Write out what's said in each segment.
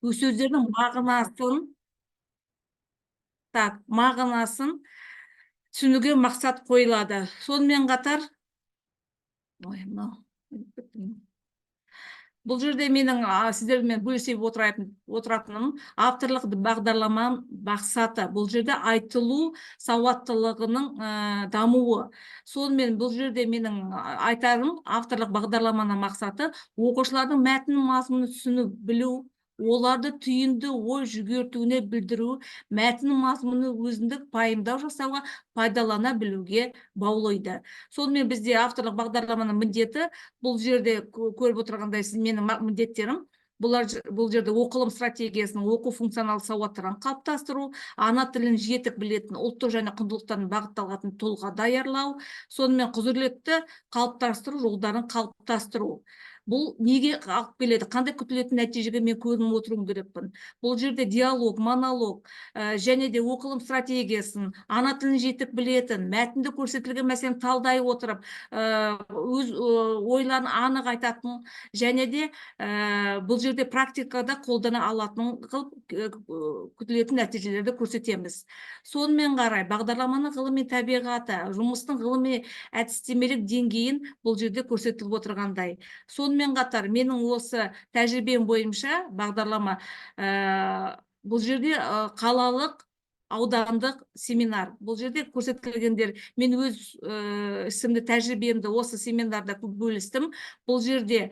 Сөздердің мағынасын, так, мағынасын түсінуге мақсат қойылады. Сонымен қатар, ой, мынау бұл жерде менің сіздермен бөлісе отыратыным авторлық бағдарламаның мақсаты бұл жерде айтылу сауаттылығының дамуы. Сонымен, бұл жерде менің айтарым, авторлық бағдарламаның мақсаты оқушылардың мәтін мазмұнын түсіну, білу, оларды түйінді ой жүгіртуіне білдіру, мәтін мазмұны өзіндік пайымдау жасауға пайдалана білуге баулиды. Сонымен, бізде авторлық бағдарламаның міндеті бұл жерде көріп отырғандай, сіз менің міндеттерім бұлар, бұл жерде оқылым стратегиясының оқу функционалды сауаттарын қалыптастыру, ана тілін жетік білетін, ұлттық және құндылықтарын бағытталатын тұлға даярлау, сонымен құзыретті қалыптастыру жолдарын қалыптастыру. Бұл неге алып келеді, қандай күтілетін нәтижеге мен көрініп отыруым керекпін? Бұл жерде диалог, монолог, және де оқылым стратегиясын, ана тілін жетік білетін, мәтінде көрсетілген мәселені талдай отырып, өз ойларын анық айтатын және де бұл жерде практикада қолдана алатын қылып күтілетін нәтижелерді көрсетеміз. Сонымен қарай, бағдарламаның ғылыми табиғаты, жұмыстың ғылыми әдістемелік деңгейін бұл жерде көрсетіліп отырғандай. Сонымен қатар, менің осы тәжірибем бойынша бағдарлама бұл жерде қалалық, аудандық семинар, бұл жерде көрсетілгендер, мен өз ісімді, тәжірибемді осы семинарда көп бөлістім. Бұл жерде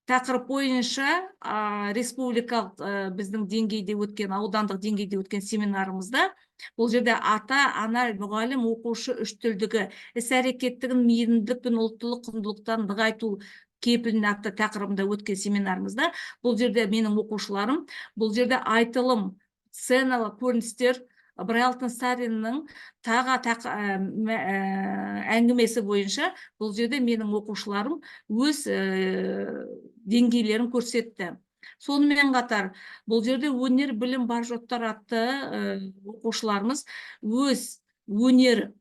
тақырып бойынша республикалық біздің деңгейде өткен, аудандық деңгейде өткен семинарымызда бұл жерде ата ана мұғалім, оқушы үштілдігі іс әрекеттігін мейірімділік пен ұлттылық құндылықтарын нығайту кепілін атты тақырыбында өткен семинарымызда бұл жерде менің оқушыларым бұл жерде айтылым, сценалық көріністер, Ыбырай Алтынсариннің таға әңгімесі бойынша бұл жерде менің оқушыларым өз деңгейлерін көрсетті. Сонымен қатар, бұл жерде «Өнер, білім, бар жұрттар» атты оқушыларымыз өз өнер,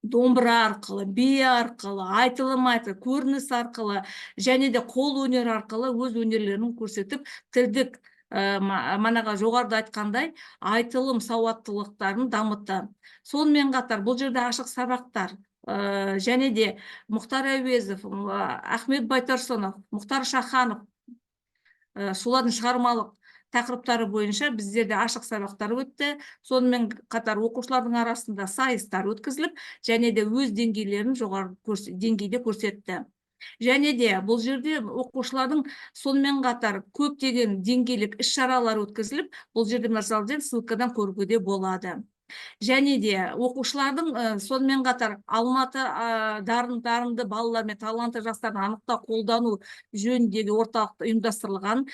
домбыра арқылы, би арқылы, айтылым айтып, көрініс арқылы және де қол өнері арқылы өз өнерлерін көрсетіп, тілдік манаға жоғарыда айтқандай айтылым сауаттылықтарын дамытты. Сонымен қатар, бұл жерде ашық сабақтар және де Мұхтар Әуезов, Ахмет Байтұрсынов, Мұхтар Шаханов, солардың шығармалық тақырыптары бойынша біздерде ашық сабақтар өтті. Сонымен қатар, оқушылардың арасында сайыстар өткізіліп және де өз деңгейлерін жоғары деңгейде көрсетті. Және де бұл жерде оқушылардың сонымен қатар көптеген деңгейлік іс шаралар өткізіліп, бұл жерде, мысалы, ссылкадан көруге де болады. Және де оқушылардың сонымен қатар Алматы дарынды балалар мен талантты жастарды анықтау, қолдану жөніндегі орталықта ұйымдастырылған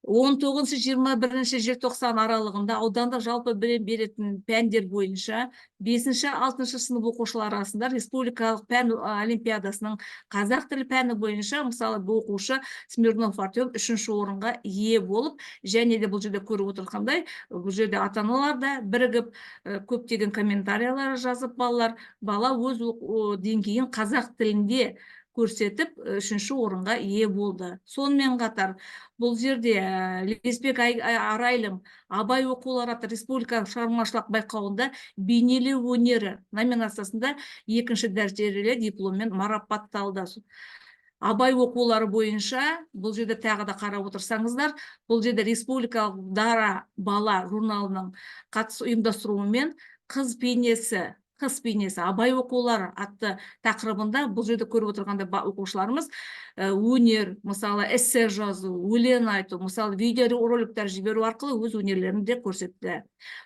19-21 желтоқсан аралығында аудандық жалпы білім беретін пәндер бойынша бесінші, алтыншы сынып оқушылары арасында республикалық пән олимпиадасының қазақ тілі пәні бойынша, мысалы, бұл оқушы Смирнов Артем үшінші орынға ие болып, және де бұл жерде көріп отырғандай, бұл жерде ата аналар да бірігіп, көптеген комментариялар жазып, балалар, бала өз деңгейін қазақ тілінде көрсетіп, үшінші орынға ие болды. Сонымен қатар, бұл жерде Леспек Арайлым «Абай оқулары» атты республикалық шығармашылық байқауында бейнелеу өнері номинациясында екінші дәрежелі дипломмен марапатталды. Абай оқулары бойынша бұл жерде тағы да қарап отырсаңыздар, бұл жерде республикалық «Дара бала» журналының қатысы ұйымдастыруымен «Қыз бейнесі Абай оқулары» атты тақырыбында бұл жерде көріп отырғандай, оқушыларымыз өнер, мысалы, эссе жазу, өлең айту, мысалы, видеороликтер жіберу арқылы өз өнерлерін де көрсетті.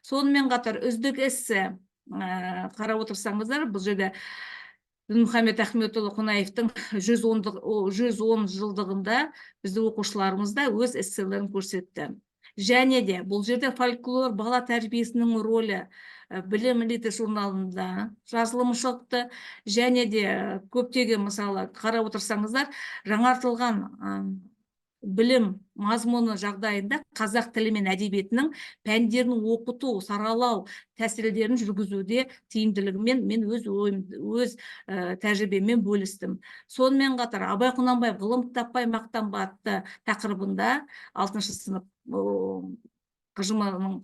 Сонымен қатар, үздік эссе, қарап отырсаңыздар, бұл жерде Дінмұхамед Ахметұлы Қонаевтың 110 жылдығында біздің оқушыларымыз да өз эсселерін көрсетті. Және де бұл жерде «Фольклор бала тәрбиесінің рөлі» «Білім элита» журналында жазылымы шықты. Және де көптеген, мысалы, қарап отырсаңыздар, жаңартылған Білім мазмұны жағдайында қазақ тілі мен әдебиетінің пәндерін оқыту, саралау тәсілдерін жүргізуде тиімділігімен мен өз ойым, өз тәжірибеммен бөлістім. Сонымен қатар Абай Құнанбаев «Ғылым таппай мақтанба» атты тақырыбында алтыншы сынып ҚЖМ-ның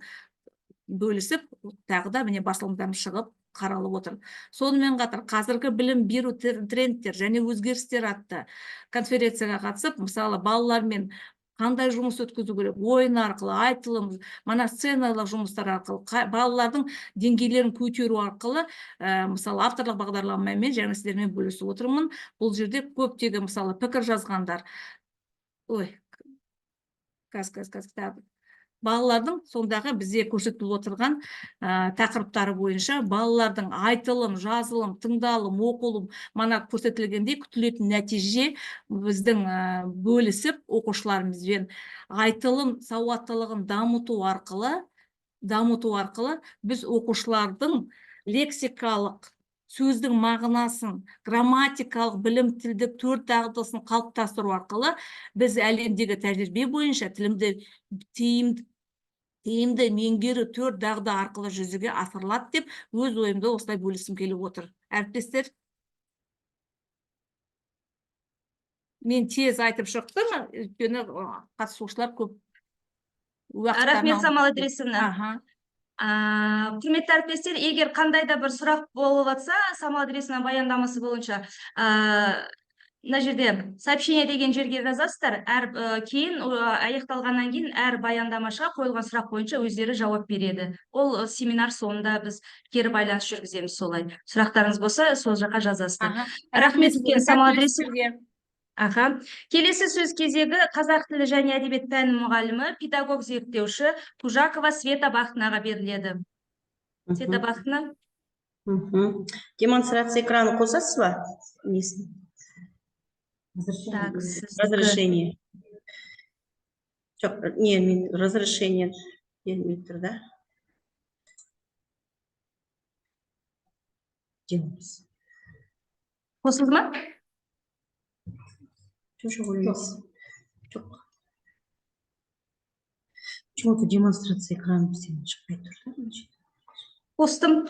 бөлісіп, тағы да, міне, басылымдарым шығып, қаралып отыр. Сонымен қатар «Қазіргі білім беру трендтер және өзгерістер» атты конференцияға қатысып, мысалы, балалармен қандай жұмыс өткізу керек, ойын арқылы, айтылым, мана сценалық жұмыстар арқылы, балалардың деңгейлерін көтеру арқылы, мысалы, авторлық бағдарламамен және сіздермен бөлісіп отырмын. Бұл жерде көптеген, мысалы, пікір жазғандар, ой, қазір, қазір, қазір, тағы балалардың сондағы бізде көрсетіліп отырған тақырыптары бойынша балалардың айтылым, жазылым, тыңдалым, оқылым, мана көрсетілгендей, күтілетін нәтиже біздің бөлісіп оқушыларымызбен айтылым сауаттылығын дамыту арқылы біз оқушылардың лексикалық, сөздің мағынасын, грамматикалық білім, тілдік төрт дағдысын қалыптастыру арқылы біз әлемдегі тәжірибе бойынша тілімді тиімді меңгеру төрт дағды арқылы жүзеге асырылады деп өз ойымды осылай бөліскім келіп отыр. Әріптестер, мен тез айтып шықтым, өйткені қатысушылар көп уақыттарын Рахмет, алып Самал кетті. Идрисовна. Аха. Құрметті әріптестер, егер қандай да бір сұрақ болып жатса, Самал Идрисовна баяндамасы бойынша, мына жерде «Сообщение» деген жерге жазасыздар. Әр кейін аяқталғаннан кейін әр баяндамашыға қойылған сұрақ бойынша өздері жауап береді. Ол семинар соңында біз кері байланыс жүргіземіз солай. Сұрақтарыңыз болса, сол жаққа жазасыздар. Аха. Рахмет үлкен, Самал Сәттілік Идрисовна. сіздерге. Аха. Келесі сөз кезегі қазақ тілі және әдебиет пәні мұғалімі, педагог зерттеуші Пужакова Света Бақытынаға беріледі. Света Бақытына. Демонстрация экрана қосасыз ба? Несін? Так, сіздікі. Разрешение. Жоқ, не, мен разрешение бермей тұр да. Демонс. Қосылды ма? Жоқ, жоқ, емес. Жоқ. Почему-то демонстрация экрана бізден шықпай тұр да, мына жерде. Қостым.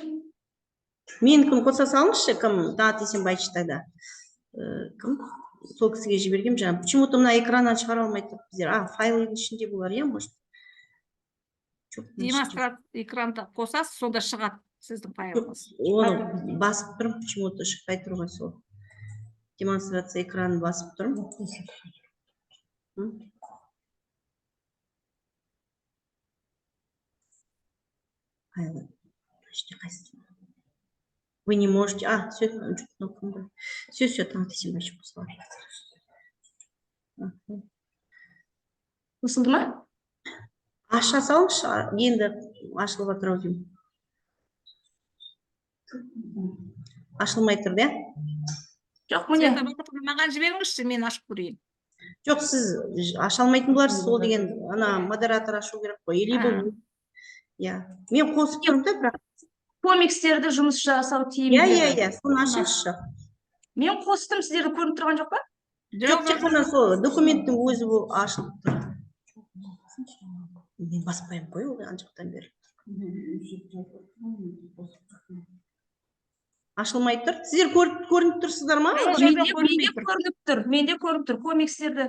Менікін қоса салыңызшы, кім, Таңат Есенбаевич тогда. Кім? Сол кісіге жібергем жаңа. Почему-то мына экраннан шығара алмай тұр біздер. А, файлдың ішінде болар, иә, может? Жоқ, мына жерде. Демонстрация экранды қосасыз, сонда шығады сіздің файлыңыз. Оны басып тұрмын, почему-то шықпай тұр ғой сол. Демонстрация экранын басып тұрмын. М? Файлы. Мына жерде қайсысы? Вы не можете. А, все, жоқ, кнопкам ғой. Все, все, Таңат Есенбаевич қосылады. Мхм. Қосылды ма? Аша салыңызшы, енді ашылып жатыр ау деймін. Ашылмай тұр, да? Жоқ, міне. Света Бақытовна, маған жіберіңізші, мен ашып көрейін. Жоқ, сіз аша алмайтын боларсыз, ол деген ана модератор ашу керек қой. Или бұл, иә. Мен қосып тұрмын да, бірақ. Комикстерді жұмыс жасау тиімді. Иә, соны ашыңызшы. Мен қостым, сіздерде көрініп тұрған жоқ па? Жоқ, тек қана сол документтің өзі бұл ашылып тұр. Мен баспаймын қой, ол ана жақтан бері. Ашылмай тұр. Сіздер көрініп тұрсыздар ма? Жоқ, Менде, жоқ, көрінбей менде тұр. көрініп тұр. Менде көрініп тұр. Комикстерді.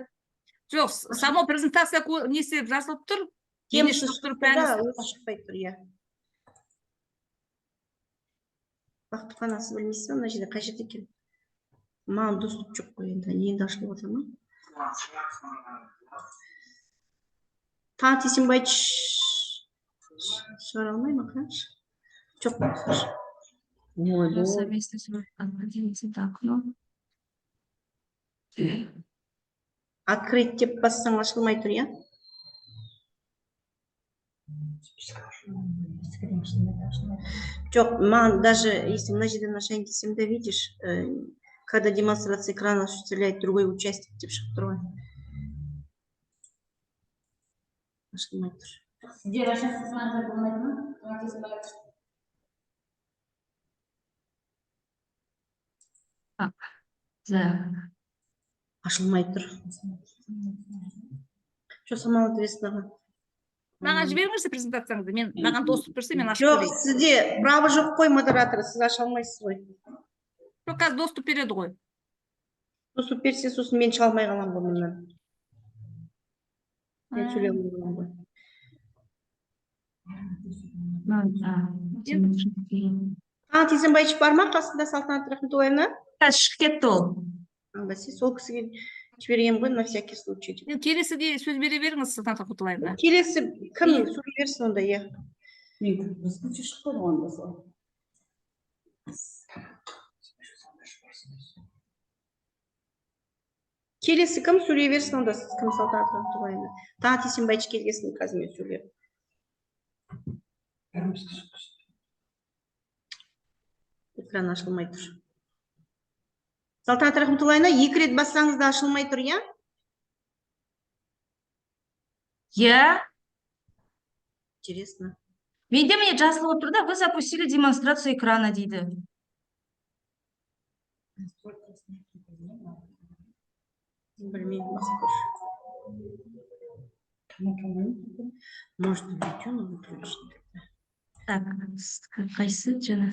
Жоқ, само презентация несі жазылып тұр? Дене Темасы шынықтыру шықты да, пәні. Өзі шықпай тұр, иә. Бақытхан, сіз білмейсіз ба, мына жерде қай жерде екен? Маған доступ жоқ қой енді. Енді ашылып отыр ма? Таңат Есенбаевич шығара алмай ма, қарашы. Жоқ. Ой, Совместно с окно. Открыть деп бассаң, ашылмай тұр, иә? Жоқ, маған даже если мына жерден ашайын десем де, видишь, когда демонстрация экрана осуществляет другой участник деп шығып тұр ғой. Ашылмай тұр. Сіздер ашасыз болмайды ма? Таңат Есенбаевич? За. Ашылмай тұр. Жоқ, Самал Идрисовнаға. Маған жіберіңізші презентацияңызды. Мен, маған доступ берсе, мен ашып Жоқ, көрейін. Сізде право жоқ қой, модератор, сіз аша алмайсыз ғой. Жоқ, қазір доступ береді ғой. Доступ берсе, сосын мен шыға алмай қаламын ғой мұнан. Мен сөйлей алмай қаламын ғой. Қанат Есенбаевич бар ма қасында, Салтанат Рахметуллаевна? Қазір шығып кетті ол. А, бәсе, сол кісіге жіберген ғой, на всякий случай деп. Енді келесіге сөз бере беріңіз, Салтанат Рахметуллаевна. Келесі кім сөйлей берсін онда, иә. Мен біз шықпады ғой онда сол. Келесі кім сөйлей берсін онда, сіз кім, Салтанат Рахметуллаевна? Қанат Есенбаевич келгесін қазір мен сөйлеймін. Экран ашылмай тұр. Салтанат Рахметуллаевна, екі рет бассаңыз да ашылмай тұр, иә? Иә. Интересно. Менде, міне, жазылып отыр да, «Вы запустили демонстрацию экрана» дейді. Білмеймін, басып көрші. Может, видео выключить? Так, қайсы жаңа?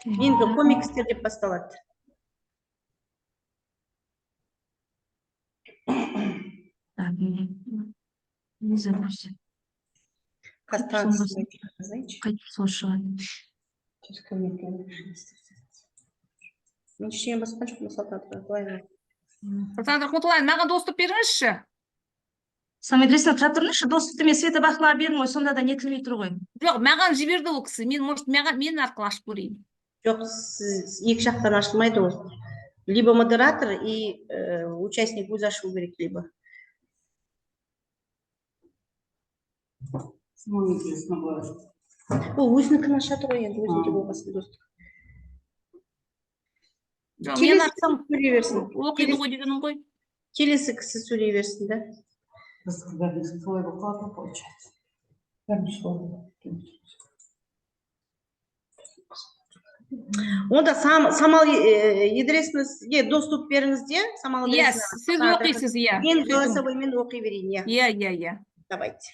Менікі комикстер деп басталады. Так, міне. Не запустили. Қазір Қайтып тағы сол сізге жазайыншы. Қайтып сол шығады. Мен ештеңе басқан жоқпын, Салтанат Рахметуллаевна. Салтанат Рахметуллаевна, маған доступ беріңізші. Самал Идрисовна, тұра тұрыңызшы, доступты мен Света Бақытоваға бердім ғой, сонда да нетілмей тұр ғой. Жоқ, маған жіберді ол кісі. Мен, может, маған, мен арқылы ашып көрейін. Жоқ, сіз екі жақтан ашылмайды ол. Либо модератор и участник өзі ашу керек, либо. Самал Идрисовна болады. Ол өзінікін ашады ғой енді, өзінде болғасын доступ. Жоқ, мен Келесі ашсам сөйлей берсін. оқиды ғой дегенім ғой. Келесі кісі сөйлей берсін да. Біздікі бәріміз солай болып қалады ғой, получается. Бәріміз солай. Онда Самал Идрисовна, сізге доступ беріңіз де, Самал Иә, Идрисовна. Сіз оқисыз, иә. Мен голосовоймен оқи берейін, иә. Иә. Давайте.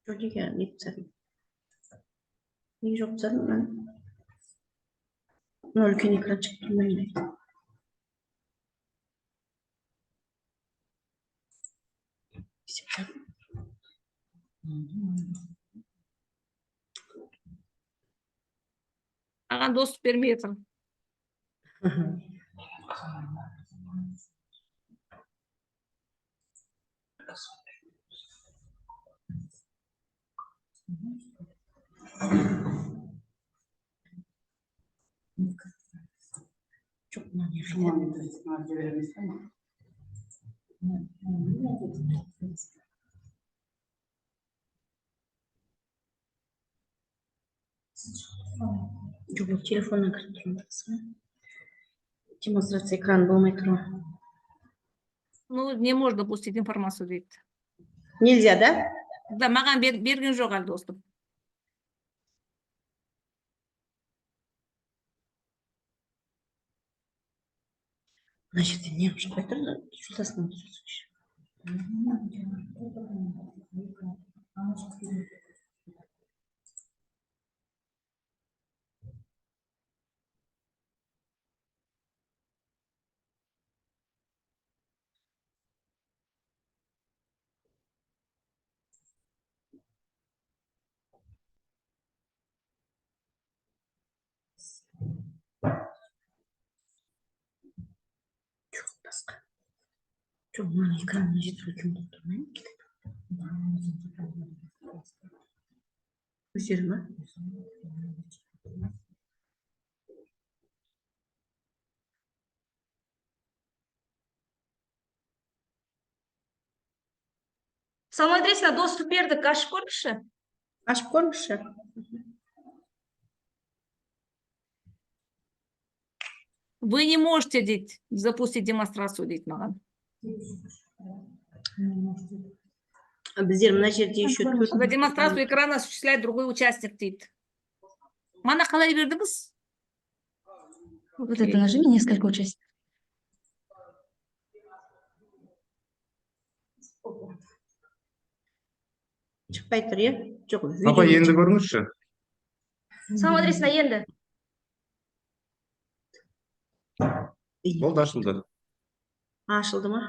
Жоқ, неге нетіп тастадым? Неге жоқ тастадым мынаны? Мына үлкен экран шығып тұр ма, не? Істеп тастадым. Маған доступ бермей тұр. Жоқ, мына не қайда? Самал Идрисовнаға жібереміз ба? Жоқ, ол телефоннан кіріп тұрмын. Демонстрация экрана болмай тұр ғой. Ну, не можно пустить информацию дейді. Нельзя, да? Да, маған берген жоқ әлі доступ. Мына жерде не шықпай тұр, жолдасынан түсірсінші. Жоқ, басқа. Жоқ, мына экран мына жерде үлкен болып тұр ма? Өздері ма? Самал Идрисовна, доступ бердік, ашып көріңізші. Ашып көріңізші. Вы не можете, дейді, запустить демонстрацию, дейді маған. Біздер мына жерде еще төрт Демонстрацию экрана осуществляет другой участник дейді. Мана қалай бердіңіз? Вот это нажми, несколько участников. Шықпай тұр, иә? Жоқ. Апа, Видео. Енді көріңізші. Самал Адресовна, енді. Болды, ашылды. Ашылды ма?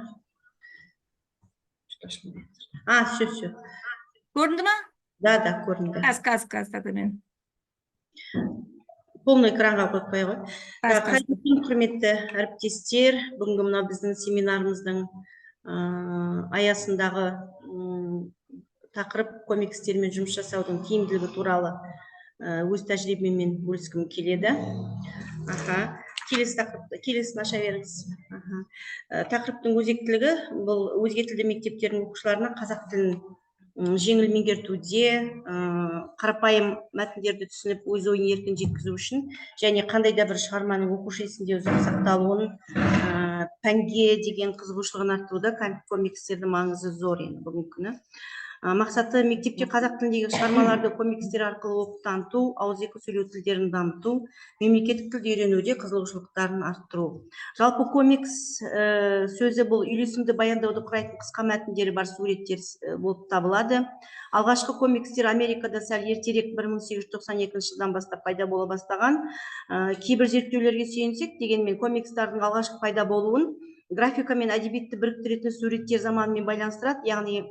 Что-то ашылмай жатыр. А, все, все. Көрінді ма? Да, көрінді. Қазір, қазір, қазір, тогда мен. Полный экранға қойып қоя ғой. Қазір, қазір. Қайырлы күн, құрметті әріптестер! Бүгінгі мына біздің семинарымыздың аясындағы тақырып комикстермен жұмыс жасаудың тиімділігі туралы өз тәжірибеммен бөліскім келеді. Аха, келесі тақырыпты, келесін аша беріңіз. Аха. Тақырыптың өзектілігі: бұл өзге тілді мектептердің оқушыларына қазақ тілін жеңіл меңгертуде, қарапайым мәтіндерді түсініп, өз ойын еркін жеткізу үшін және қандай да бір шығарманың оқушы есінде ұзақ сақталуын, пәнге деген қызығушылығын арттыруда комикстердің маңызы зор. Енді бүгінгі күні мақсаты: мектепте қазақ тіліндегі шығармаларды комикстер арқылы оқып таныту, ауызекі сөйлеу тілдерін дамыту, мемлекеттік тілді үйренуде қызығушылықтарын арттыру. Жалпы, комикс сөзі бұл үйлесімді баяндауды құрайтын қысқа мәтіндері бар суреттер болып табылады. Алғашқы комикстер Америкада сәл ертерек, 1892 жылдан бастап пайда бола бастаған. Кейбір зерттеулерге сүйенсек, дегенмен, комикстардың алғашқы пайда болуын графика мен әдебиетті біріктіретін суреттер заманымен байланыстырады, яғни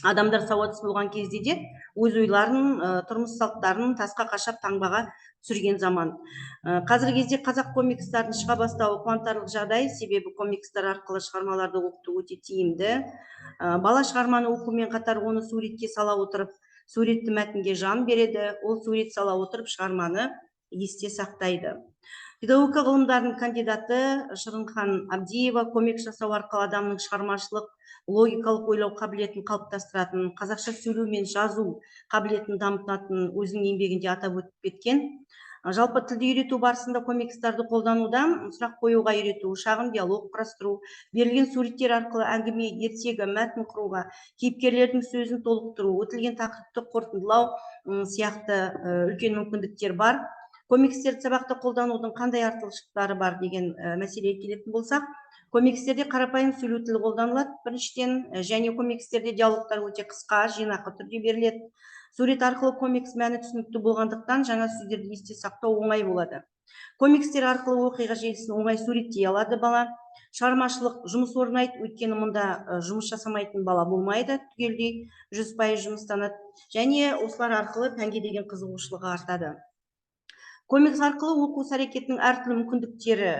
адамдар сауатсыз болған кезде де өз ойларын, тұрмыс салттарын тасқа қашап, таңбаға түсірген заман. Қазіргі кезде қазақ комикстарының шыға бастауы қуантарлық жағдай, себебі комикстар арқылы шығармаларды оқыту өте тиімді. Бала шығарманы оқумен қатар оны суретке сала отырып, суретті мәтінге жан береді, ол сурет сала отырып шығарманы есте сақтайды. Педагогика ғылымдарының кандидаты Шырынхан Абдиева комикс жасау арқылы адамның шығармашылық, логикалық ойлау қабілетін қалыптастыратын, қазақша сөйлеу мен жазу қабілетін дамытатын өзінің еңбегінде атап өтіп кеткен. Жалпы, тілді үйрету барысында комикстарды қолдануда сұрақ қоюға үйрету, шағын диалог құрастыру, берілген суреттер арқылы әңгіме, ертегі, мәтін құруға, кейіпкерлердің сөзін толықтыру, өтілген тақырыпты қорытындылау сияқты үлкен мүмкіндіктер бар. Комикстерді сабақта қолданудың қандай артықшылықтары бар деген мәселеге келетін болсақ, комикстерде қарапайым сөйлеу тілі қолданылады біріншіден, және комикстерде диалогтар өте қысқа, жинақы түрде беріледі. Сурет арқылы комикс мәні түсінікті болғандықтан, жаңа сөздерді есте сақтау оңай болады. Комикстер арқылы оқиға желісін оңай суреттей алады бала. Шығармашылық жұмыс орнайды, өйткені мұнда жұмыс жасамайтын бала болмайды, түгелдей 100% жұмыстанады және осылар арқылы пәнге деген қызығушылығы артады. Комикс арқылы оқу іс әрекетінің әртүрлі мүмкіндіктері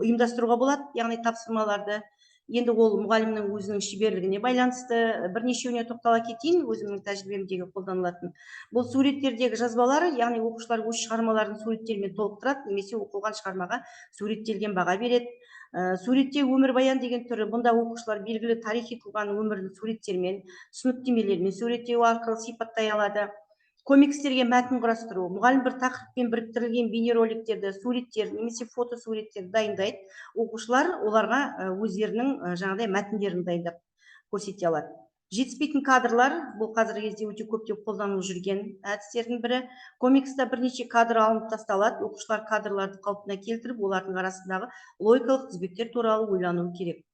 ұйымдастыруға болады, яғни тапсырмаларды. Енді ол мұғалімнің өзінің шеберлігіне байланысты. Бірнешеуіне тоқтала кетейін, өзімнің тәжірибемдегі қолданылатын. Бұл суреттердегі жазбалар, яғни оқушылар өз шығармаларын суреттермен толықтырады немесе оқылған шығармаға суреттелген баға береді. Суретте өмірбаян деген түрі, бұнда оқушылар белгілі тарихи тұлғаның өмірін суреттермен, түсініктемелермен суреттеу арқылы сипаттай алады. Комикстерге мәтін құрастыру: мұғалім бір тақырыппен біріктірілген бейнероликтерді, суреттер немесе фотосуреттерді дайындайды, оқушылар оларға өздерінің жаңағыдай мәтіндерін дайындап көрсете алады. Жетіспейтін кадрлар: бұл қазіргі кезде өте көптеп қолданылып жүрген әдістердің бірі. Комикста бірнеше кадр алынып тасталады, оқушылар кадрларды қалпына келтіріп, олардың арасындағы логикалық тізбектер туралы ойлануы керек.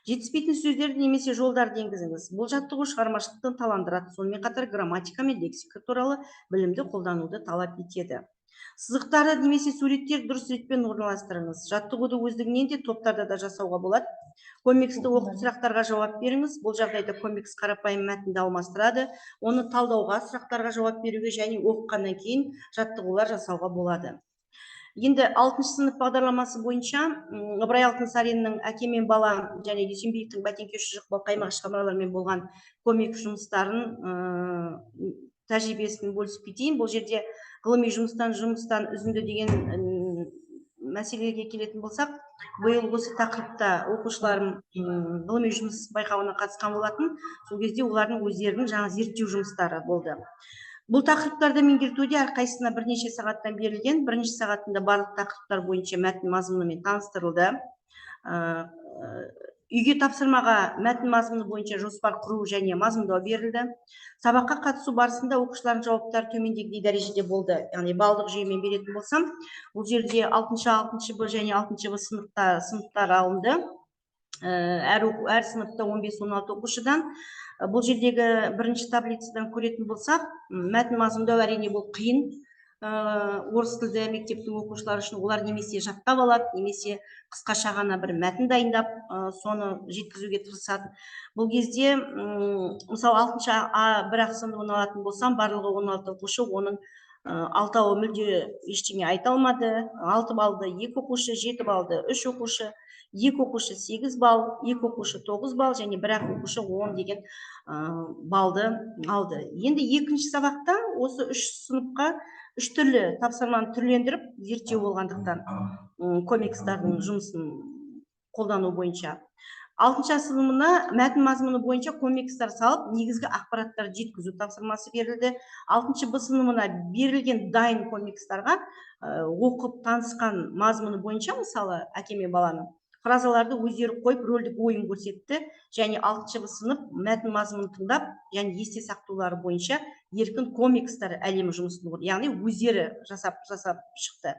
Жетіспейтін сөздерді немесе жолдарды енгізіңіз. Бұл жаттығу шығармашылықты ынталандырады, сонымен қатар грамматика мен лексика туралы білімді қолдануды талап етеді. Сызықтарды немесе суреттерді дұрыс ретпен орналастырыңыз. Жаттығуды өздігінен де, топтарда да жасауға болады. Комиксті оқып, сұрақтарға жауап беріңіз. Бұл жағдайда комикс қарапайым мәтінді алмастырады, оны талдауға, сұрақтарға жауап беруге және оқығаннан кейін жаттығулар жасауға болады. Енді алтыншы сынып бағдарламасы бойынша Ыбырай Алтынсариннің «Әке мен бала» және Дүйсенбиевтің «Бәтеңке, шұжық, балқаймақ» шығармаларымен болған комикс жұмыстарын тәжірибесін бөлісіп кетейін. Бұл жерде ғылыми жұмыстан үзінді деген мәселеге келетін болсақ, биыл осы тақырыпта оқушыларым ғылыми жұмыс байқауына қатысқан болатын. Сол кезде олардың өздерінің жаңа зерттеу жұмыстары болды. Бұл тақырыптарды меңгертуде әрқайсысына бірнеше сағаттан берілген. Бірінші сағатында барлық тақырыптар бойынша мәтін мазмұнымен таныстырылды. Үйге тапсырмаға мәтін мазмұны бойынша жоспар құру және мазмұндау берілді. Сабаққа қатысу барысында оқушылардың жауаптары төмендегідей дәрежеде болды. Яғни балдық жүйемен беретін болсам, бұл жерде 6-шы, 6-шы Б және 6-шы В сыныптар алынды. Әр сыныпта 15-16 оқушыдан. Бұл жердегі бірінші таблицадан көретін болсақ, мәтін мазмұндау әрине бұл қиын. Орыс тілді мектептің оқушылары үшін олар немесе жаттап алады, немесе қысқаша ғана бір мәтін дайындап, соны жеткізуге тырысады. Бұл кезде, мысалы, 6-шы А бір-ақ сыныбын алатын болсам, барлығы 16 оқушы, оның алтауы мүлде ештеңе айта алмады. 6 баллды 2 оқушы, 7 баллды 3 оқушы, 2 оқушы 8 балл, 2 оқушы 9 балл және бір-ақ оқушы 10 деген баллды алды. Енді екінші сабақта осы 3 сыныпқа үш түрлі тапсырманы түрлендіріп зерттеу болғандықтан, комикстардың жұмысын қолдану бойынша 6-шы сыныбына мәтін мазмұны бойынша комикстар салып, негізгі ақпараттарды жеткізу тапсырмасы берілді. 6-шы Б сыныбына берілген дайын комикстарға, оқып танысқан мазмұны бойынша, мысалы, әке мен баланың фразаларды өздері қойып, рөлдік ойын көрсетті және 6-шы Б сынып мәтін мазмұнын тыңдап және есте сақтаулары бойынша еркін комикстар әлемі жұмысын орындады. Яғни өздері жасап шықты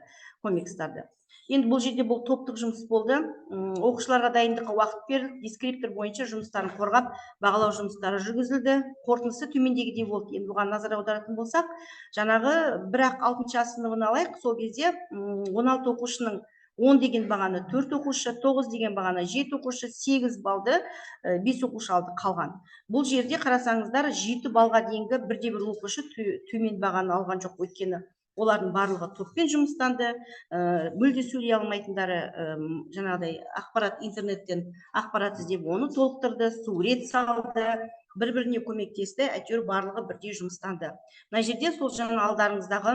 комикстарды. Енді бұл жерде бұл топтық жұмыс болды. Оқушыларға дайындыққа уақыт берілді, дескриптор бойынша жұмыстарын қорғап, бағалау жұмыстары жүргізілді. Қорытындысы төмендегідей болды. Енді бұған назар аударатын болсақ, жаңағы бірақ 6-шы А сыныбын алайық, сол кезде, 16 оқушының 10 деген бағаны 4 оқушы, 9 деген бағаны 7 оқушы, 8 балды 5 оқушы алды қалған. Бұл жерде қарасаңыздар, 7 балға дейінгі бірде-бір оқушы төмен бағаны алған жоқ, өйткені олардың барлығы топпен жұмыстанды, мүлде сөйлей алмайтындары, жаңағыдай ақпарат, интернеттен ақпарат іздеп оны толықтырды, сурет салды, бір-біріне көмектесті, әйтеуір барлығы бірдей жұмыстанды. Мына жерде сол жаңа алдарыңыздағы,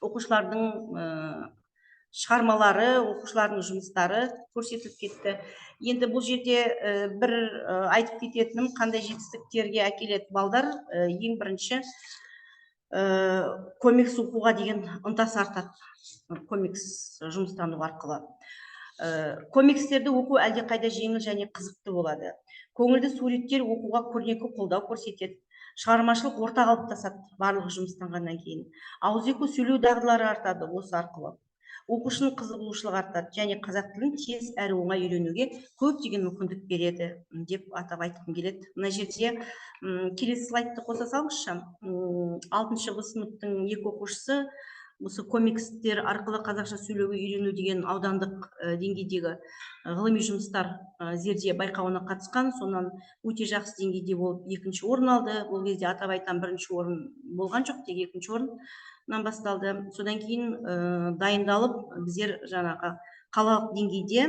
оқушылардың шығармалары, оқушылардың жұмыстары көрсетіліп кетті. Енді бұл жерде бір айтып кететінім, қандай жетістіктерге әкеледі балдар, ең бірінші комикс оқуға деген ынтасы артады, комикс жұмыстану арқылы. Комикстерді оқу әлдеқайда жеңіл және қызықты болады. Көңілді суреттер оқуға көрнекі қолдау көрсетеді. Шығармашылық орта қалыптасады барлығы жұмыстанғаннан кейін. Ауызекі сөйлеу дағдылары артады осы арқылы. Оқушының қызығушылығы артады және қазақ тілін тез әрі оңай үйренуге көптеген мүмкіндік береді деп атап айтқым келеді. Мына жерде келесі слайдты қоса салыңызшы. 6-шы В сыныптың екі оқушысы осы комикстер арқылы қазақша сөйлеуге үйрену деген аудандық деңгейдегі ғылыми жұмыстар зерде байқауына қатысқан, сонан өте жақсы деңгейде болып екінші орын алды. Бұл кезде атап айтсам, бірінші орын болған жоқ, тек екінші орыннан басталды. Содан кейін дайындалып, біздер жаңағы қалалық деңгейде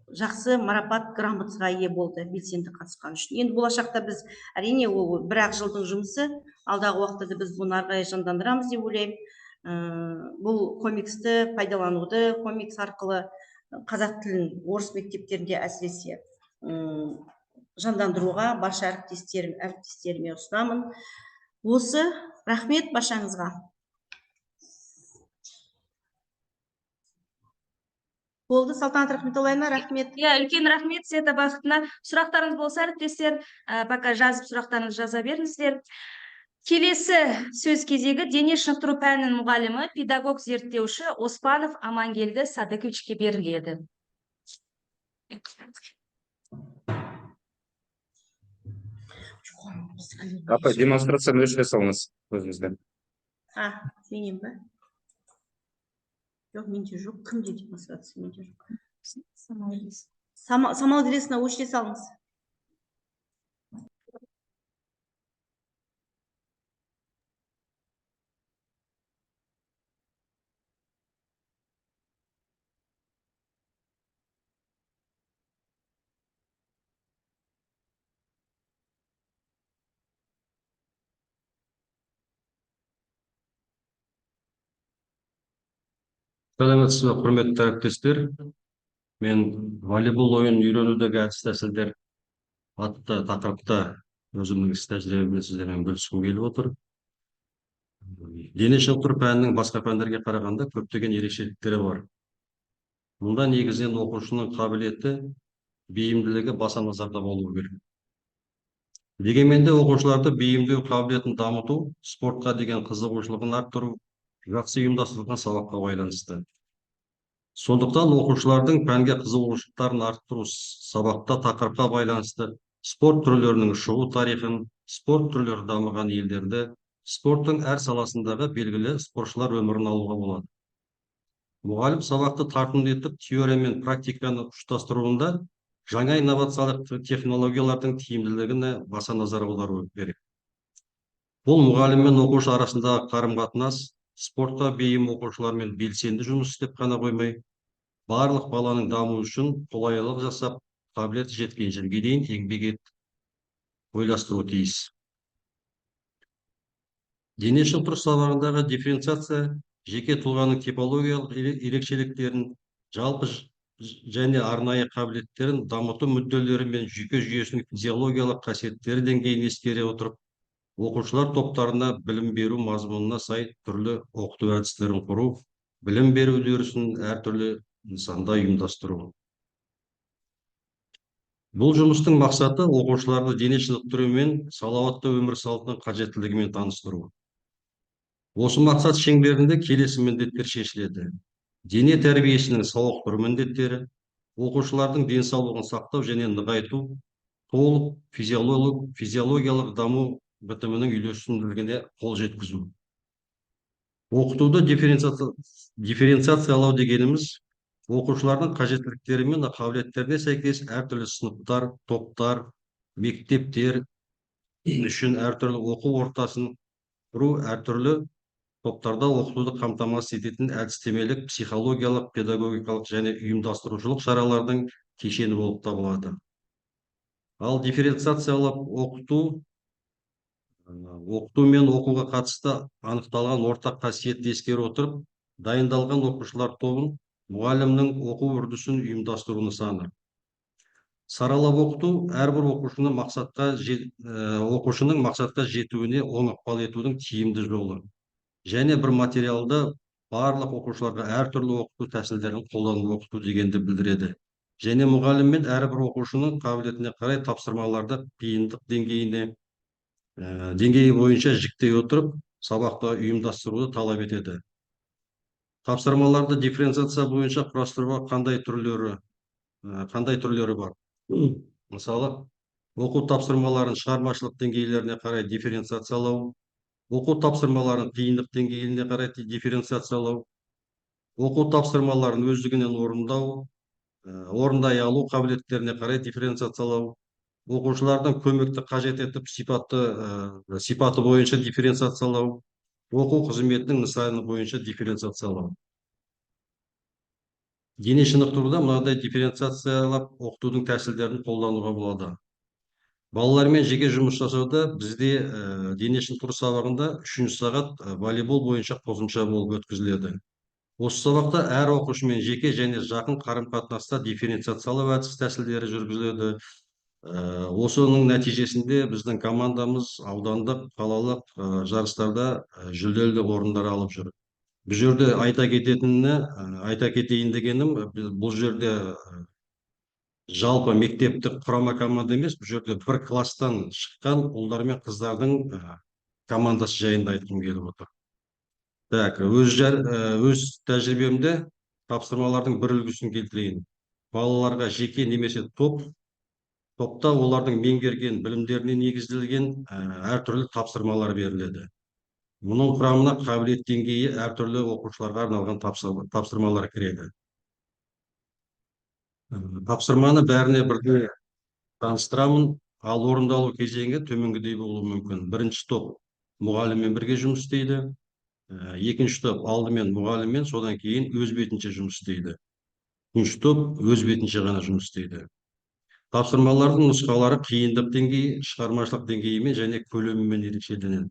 жақсы марапат грамотасыға ие болды белсенді қатысқан үшін. Енді болашақта біз, әрине, ол бір-ақ жылдың жұмысы, алдағы уақытта да біз бұны ары қарай жандандырамыз деп ойлаймын. Бұл комиксті пайдалануды, комикс арқылы қазақ тілін орыс мектептерінде әсіресе жандандыруға барша әріптестеріме ұсынамын. Осы, рахмет баршаңызға. Болды, Салтанат Рахметоллаевна, рахмет. Иә, үлкен рахмет, Света Бақытына. Сұрақтарыңыз болса, әріптестер, пока жазып сұрақтарыңызды жаза беріңіздер. Келесі сөз кезегі дене шынықтыру пәнінің мұғалімі, педагог зерттеуші Оспанов Амангелді Садыковичке беріледі. Апай, демонстрацияны өшіре салыңыз өзіңізден. А, менен бе? Жоқ, менде жоқ. Кімде демонстрация? Менде жоқ. Самал Ділесіне өшіре салыңыз. Сәлеметсіз бе, құрметті әріптестер. Мен волейбол ойынын үйренудегі әдіс тәсілдер атты тақырыпта өзімнің іс тәжірибеммен сіздермен бөліскім келіп отыр. Дене шынықтыру пәнінің басқа пәндерге қарағанда көптеген ерекшеліктері бар. Мұнда негізінен оқушының қабілеті Бейімділігі баса назарда болуы керек. Дегенмен де оқушыларды бейімдеу қабілетін дамыту, спортқа деген қызығушылығын арттыру жақсы ұйымдастырылған сабаққа байланысты. Сондықтан оқушылардың пәнге қызығушылықтарын арттыру сабақта тақырыпқа байланысты спорт түрлерінің шығу тарихын, спорт түрлері дамыған елдерді, спорттың әр саласындағы белгілі спортшылар өмірін алуға болады. Мұғалім сабақты тартымды етіп, теория мен практиканы ұштастыруында жаңа инновациялық технологиялардың тиімділігіне баса назар аудару керек. Бұл мұғалім мен оқушы арасындағы қарым-қатынас, спортқа бейім оқушылармен белсенді жұмыс істеп қана қоймай, барлық баланың дамуы үшін қолайлылық жасап, қабілеті жеткен жерге дейін еңбек етіп ойластыруы тиіс. Дене шынықтыру сабағындағы дифференциация жеке тұлғаның типологиялық ерекшеліктерін, жалпы және арнайы қабілеттерін дамыту мүдделері мен жүйке жүйесінің физиологиялық қасиеттері деңгейін ескере отырып, оқушылар топтарына білім беру мазмұнына сай түрлі оқыту әдістерін құру, білім беру үдерісін әртүрлі нысанда ұйымдастыру. Бұл жұмыстың мақсаты оқушыларды дене шынықтыру мен салауатты өмір салтының қажеттілігімен таныстыру. Осы мақсат шеңберінде келесі міндеттер шешіледі. Дене тәрбиесінің сауықтыру міндеттері, оқушылардың денсаулығын сақтау және нығайту, толық физиологиялық даму бітімінің үйлесімділігіне қол жеткізу. Оқытуды дифференциациялау дегеніміз оқушылардың қажеттіліктері мен қабілеттеріне сәйкес әртүрлі сыныптар, топтар, мектептер үшін әртүрлі оқу ортасын құру, әртүрлі топтарда оқытуды қамтамасыз ететін әдістемелік, психологиялық, педагогикалық және ұйымдастырушылық шаралардың кешені болып табылады. Ал дифференциациялап оқыту оқыту мен оқуға қатысты анықталған ортақ қасиетті ескере отырып, дайындалған оқушылар тобын мұғалімнің оқу үрдісін ұйымдастыру нысаны. Саралап оқыту әрбір оқушының мақсатқа жетуіне оң ықпал етудің тиімді жолы. Және бір материалды барлық оқушыларға әртүрлі оқыту тәсілдерін қолданып оқыту дегенді білдіреді. Және мұғалім мен әрбір оқушының қабілетіне қарай тапсырмаларды қиындық деңгейі бойынша жіктей отырып, сабақты ұйымдастыруды талап етеді. Тапсырмаларды дифференциация бойынша құрастыруға қандай түрлері бар? Мысалы, оқу тапсырмаларын шығармашылық деңгейлеріне қарай дифференциациялау, оқу тапсырмаларын қиындық деңгейіне қарай дифференциациялау, оқу тапсырмаларын өздігінен орындау, орындай алу қабілеттеріне қарай дифференциациялау, оқушылардың көмекті қажет етіп сипаты бойынша дифференциациялау, оқу қызметінің нысаны бойынша дифференциациялау. Дене шынықтыруда мынадай дифференциациялап оқытудың тәсілдерін қолдануға болады. Балалармен жеке жұмыс жасауда бізде дене шынықтыру сабағында 3 сағат волейбол бойынша қосымша болып өткізіледі. Осы сабақта әр оқушымен жеке және жақын қарым-қатынаста дифференциациялау әдіс тәсілдері жүргізіледі. Осының нәтижесінде біздің командамыз аудандық, қалалық жарыстарда жүлделі орындар алып жүр. Бұл жерде айта кетейін дегенім, бұл жерде жалпы мектептік құрама команда емес, бұл жерде бір класстан шыққан ұлдар мен қыздардың командасы жайында айтқым келіп отыр. Так, өз тәжірибемде тапсырмалардың бір үлгісін келтірейін. Балаларға жеке немесе топта олардың меңгерген білімдеріне негізделген әртүрлі тапсырмалар беріледі. Мұның құрамына қабілет деңгейі әртүрлі оқушыларға арналған тапсырмалар кіреді. Тапсырманы бәріне бірдей таныстырамын, ал орындалу кезеңі төменгідей болуы мүмкін. Бірінші топ мұғаліммен бірге жұмыс істейді, екінші топ алдымен мұғаліммен, содан кейін өз бетінше жұмыс істейді. Үшінші топ өз бетінше ғана жұмыс істейді. Тапсырмалардың нұсқалары қиындық деңгейі, шығармашылық деңгейімен және көлемімен ерекшеленеді.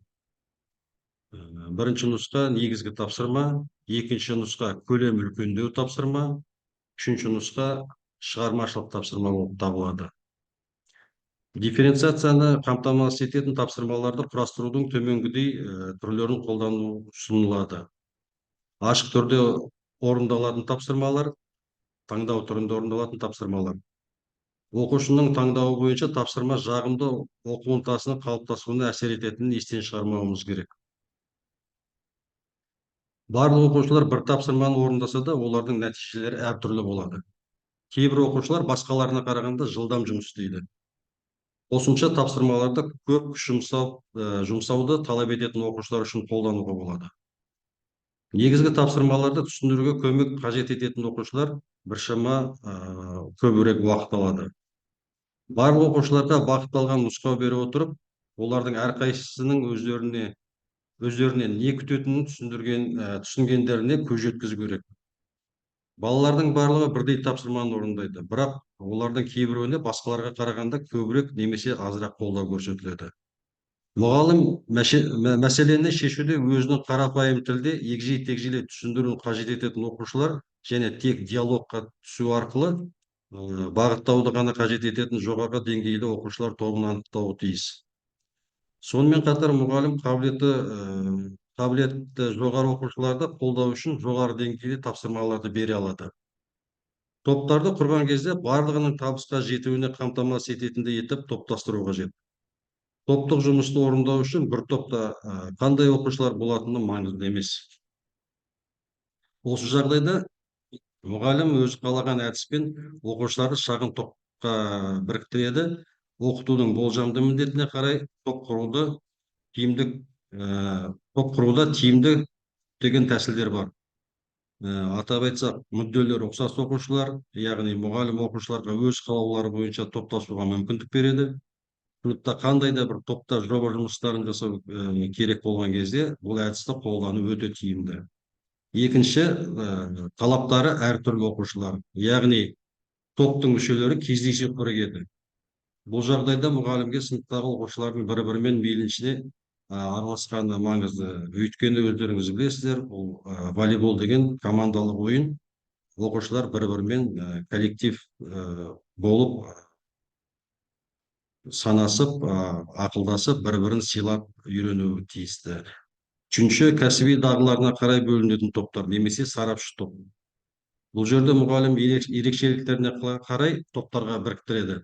Бірінші нұсқа негізгі тапсырма, екінші нұсқа көлемі үлкендеу тапсырма, үшінші нұсқа шығармашылық тапсырма болып табылады. Дифференциацияны қамтамасыз ететін тапсырмаларды құрастырудың төменгідей түрлерін қолдану ұсынылады. Ашық түрде орындалатын тапсырмалар, таңдау түрінде орындалатын тапсырмалар. Оқушының таңдауы бойынша тапсырма жағымды оқу ынтасының қалыптасуына әсер ететінін естен шығармауымыз керек. Барлық оқушылар бір тапсырманы орындаса да, олардың нәтижелері әртүрлі болады. Кейбір оқушылар басқаларына қарағанда жылдам жұмыс істейді. Қосымша тапсырмаларды көп күш жұмсауды талап ететін оқушылар үшін қолдануға болады. Негізгі тапсырмаларды түсіндіруге көмек қажет ететін оқушылар біршама көбірек уақыт алады. Барлық оқушыларға бағытталған нұсқау бере отырып, олардың әрқайсысының өздеріне не күтетінін түсінгендеріне көз жеткізу керек. Балалардың барлығы бірдей тапсырманы орындайды, бірақ олардың кейбіреуіне басқаларға қарағанда көбірек немесе азырақ қолдау көрсетіледі. Мұғалім мәселені шешуде өзінің қарапайым тілде егжей-тегжейлі түсіндіруін қажет ететін оқушылар және тек диалогқа түсу арқылы бағыттауды ғана қажет ететін жоғарғы деңгейлі оқушылар тобын анықтауы тиіс. Сонымен қатар мұғалім қабілетті жоғары оқушыларды қолдау үшін жоғары деңгейлі тапсырмаларды бере алады. Топтарды құрған кезде барлығының табысқа жетуіне қамтамасыз ететіндей етіп топтастыру қажет. Топтық жұмысты орындау үшін бір топта қандай оқушылар болатыны маңызды емес. Осы жағдайда мұғалім өзі қалаған әдіспен оқушыларды шағын топқа біріктіреді. Оқытудың болжамды міндетіне қарай топ құруда тиімді деген тәсілдер бар. Атап айтсақ, мүдделер ұқсас оқушылар, яғни мұғалім оқушыларға өз қалаулары бойынша топтасуға мүмкіндік береді. Сыныпта қандай да бір топта жоба жұмыстарын жасау керек болған кезде бұл әдісті қолдану өте тиімді. Екінші, талаптары әртүрлі оқушылар, яғни топтың мүшелері кездейсоқ бірігеді. Бұл жағдайда мұғалімге сыныптағы оқушылардың бір-бірімен мейлінше араласқаны маңызды. Өйткені өздеріңіз білесіздер, бұл волейбол деген командалық ойын. Оқушылар бір-бірімен коллектив болып санасып, ақылдасып, бір-бірін сыйлап үйренуі тиісті. Үшінші, кәсіби дағдыларына қарай бөлінетін топтар немесе сарапшы топ. Бұл жерде мұғалім ерекшеліктеріне қарай топтарға біріктіреді.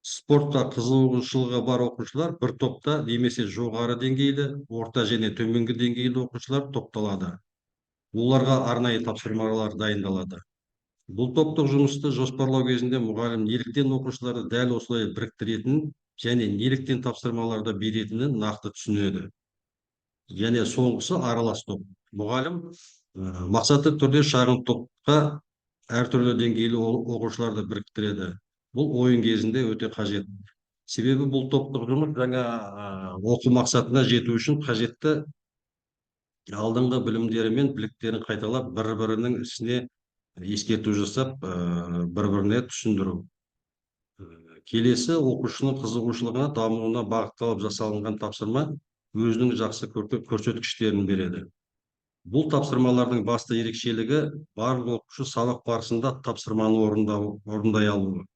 Спортқа қызығушылығы бар оқушылар бір топта немесе жоғары деңгейлі, орта және төменгі деңгейлі оқушылар топталады. Оларға арнайы тапсырмалар дайындалады. Бұл топтық жұмысты жоспарлау кезінде мұғалім неліктен оқушыларды дәл осылай біріктіретінін және неліктен тапсырмаларды беретінін нақты түсінеді. Және соңғысы аралас топ. Мұғалім мақсатты түрде шағын топқа әртүрлі деңгейлі оқушыларды біріктіреді. Бұл ойын кезінде өте қажет. Себебі бұл топтық жұмыс жаңа оқу мақсатына жету үшін қажетті алдыңғы білімдері мен біліктерін қайталап, бір-бірінің ісіне ескерту жасап, бір-біріне түсіндіру. Келесі оқушының қызығушылығына, дамуына бағытталып жасалынған тапсырма өзінің жақсы көрсеткіштерін береді. Бұл тапсырмалардың басты ерекшелігі барлық оқушы сабақ барысында тапсырманы орындай алуы.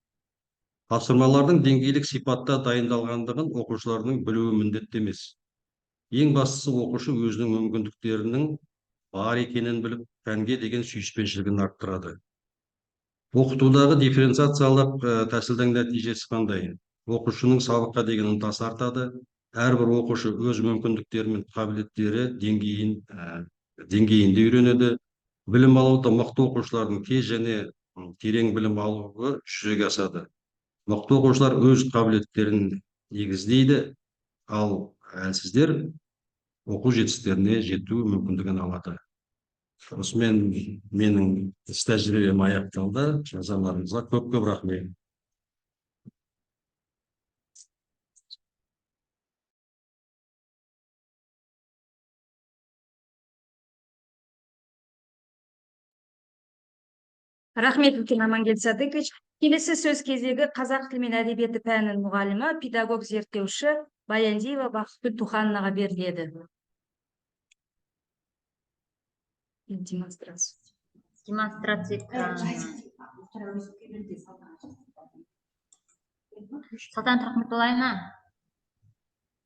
Тапсырмалардың деңгейлік сипатта дайындалғандығын оқушылардың білуі міндетті емес. Ең бастысы оқушы өзінің мүмкіндіктерінің бар екенін біліп, пәнге деген сүйіспеншілігін арттырады. Оқытудағы дифференциациялық тәсілдің нәтижесі қандай? Оқушының сабаққа деген ынтасы артады. Әрбір оқушы өз мүмкіндіктері мен қабілеттері деңгейінде үйренеді. Білім алуда мықты оқушылардың тез және терең білім алуы жүзеге асады. Мықты оқушылар өз қабілеттерін негіздейді, ал әлсіздер оқу жетістіктеріне жету мүмкіндігін алады. Осымен менің іс тәжірибем аяқталды. Назарларыңызға көп-көп рахмет. Рахмет үлкен Амангелді Садыкович. Келесі сөз кезегі қазақ тілі мен әдебиеті пәнінің мұғалімі, педагог зерттеуші Баяндиева Бақытгүл Тухановнаға беріледі. Демонстрация. Демонстрация экрана. Салтанат Рахметуллаевна,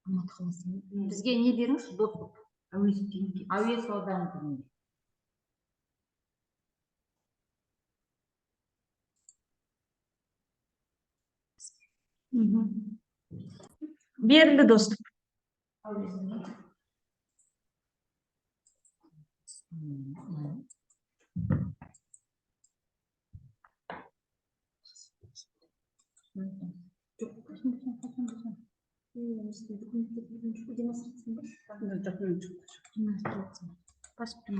бізге не беріңізші, доступ. Әуезов ауданы тілінде. Берілді доступ. Документ жоқ. Демонстрация. Басып.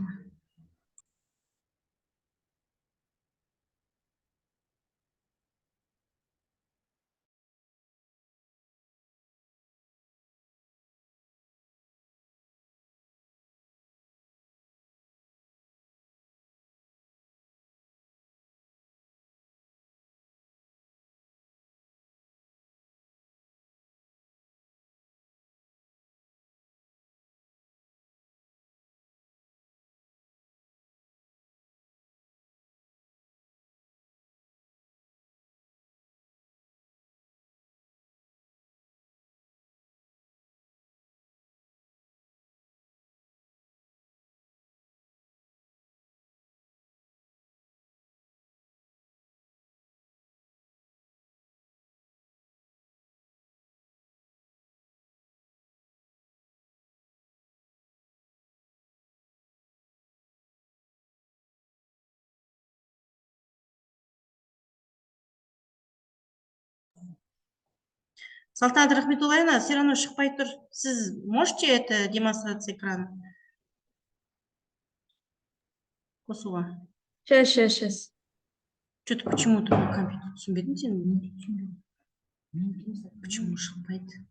Салтанат Рахметуллаевна, все равно шықпай тұр. Сіз можете это демонстрация экрана қосуға? Сейчас, сейчас, сейчас. Что-то почему-то мына компьютер, түсінбедім сен. Почему шықпайды?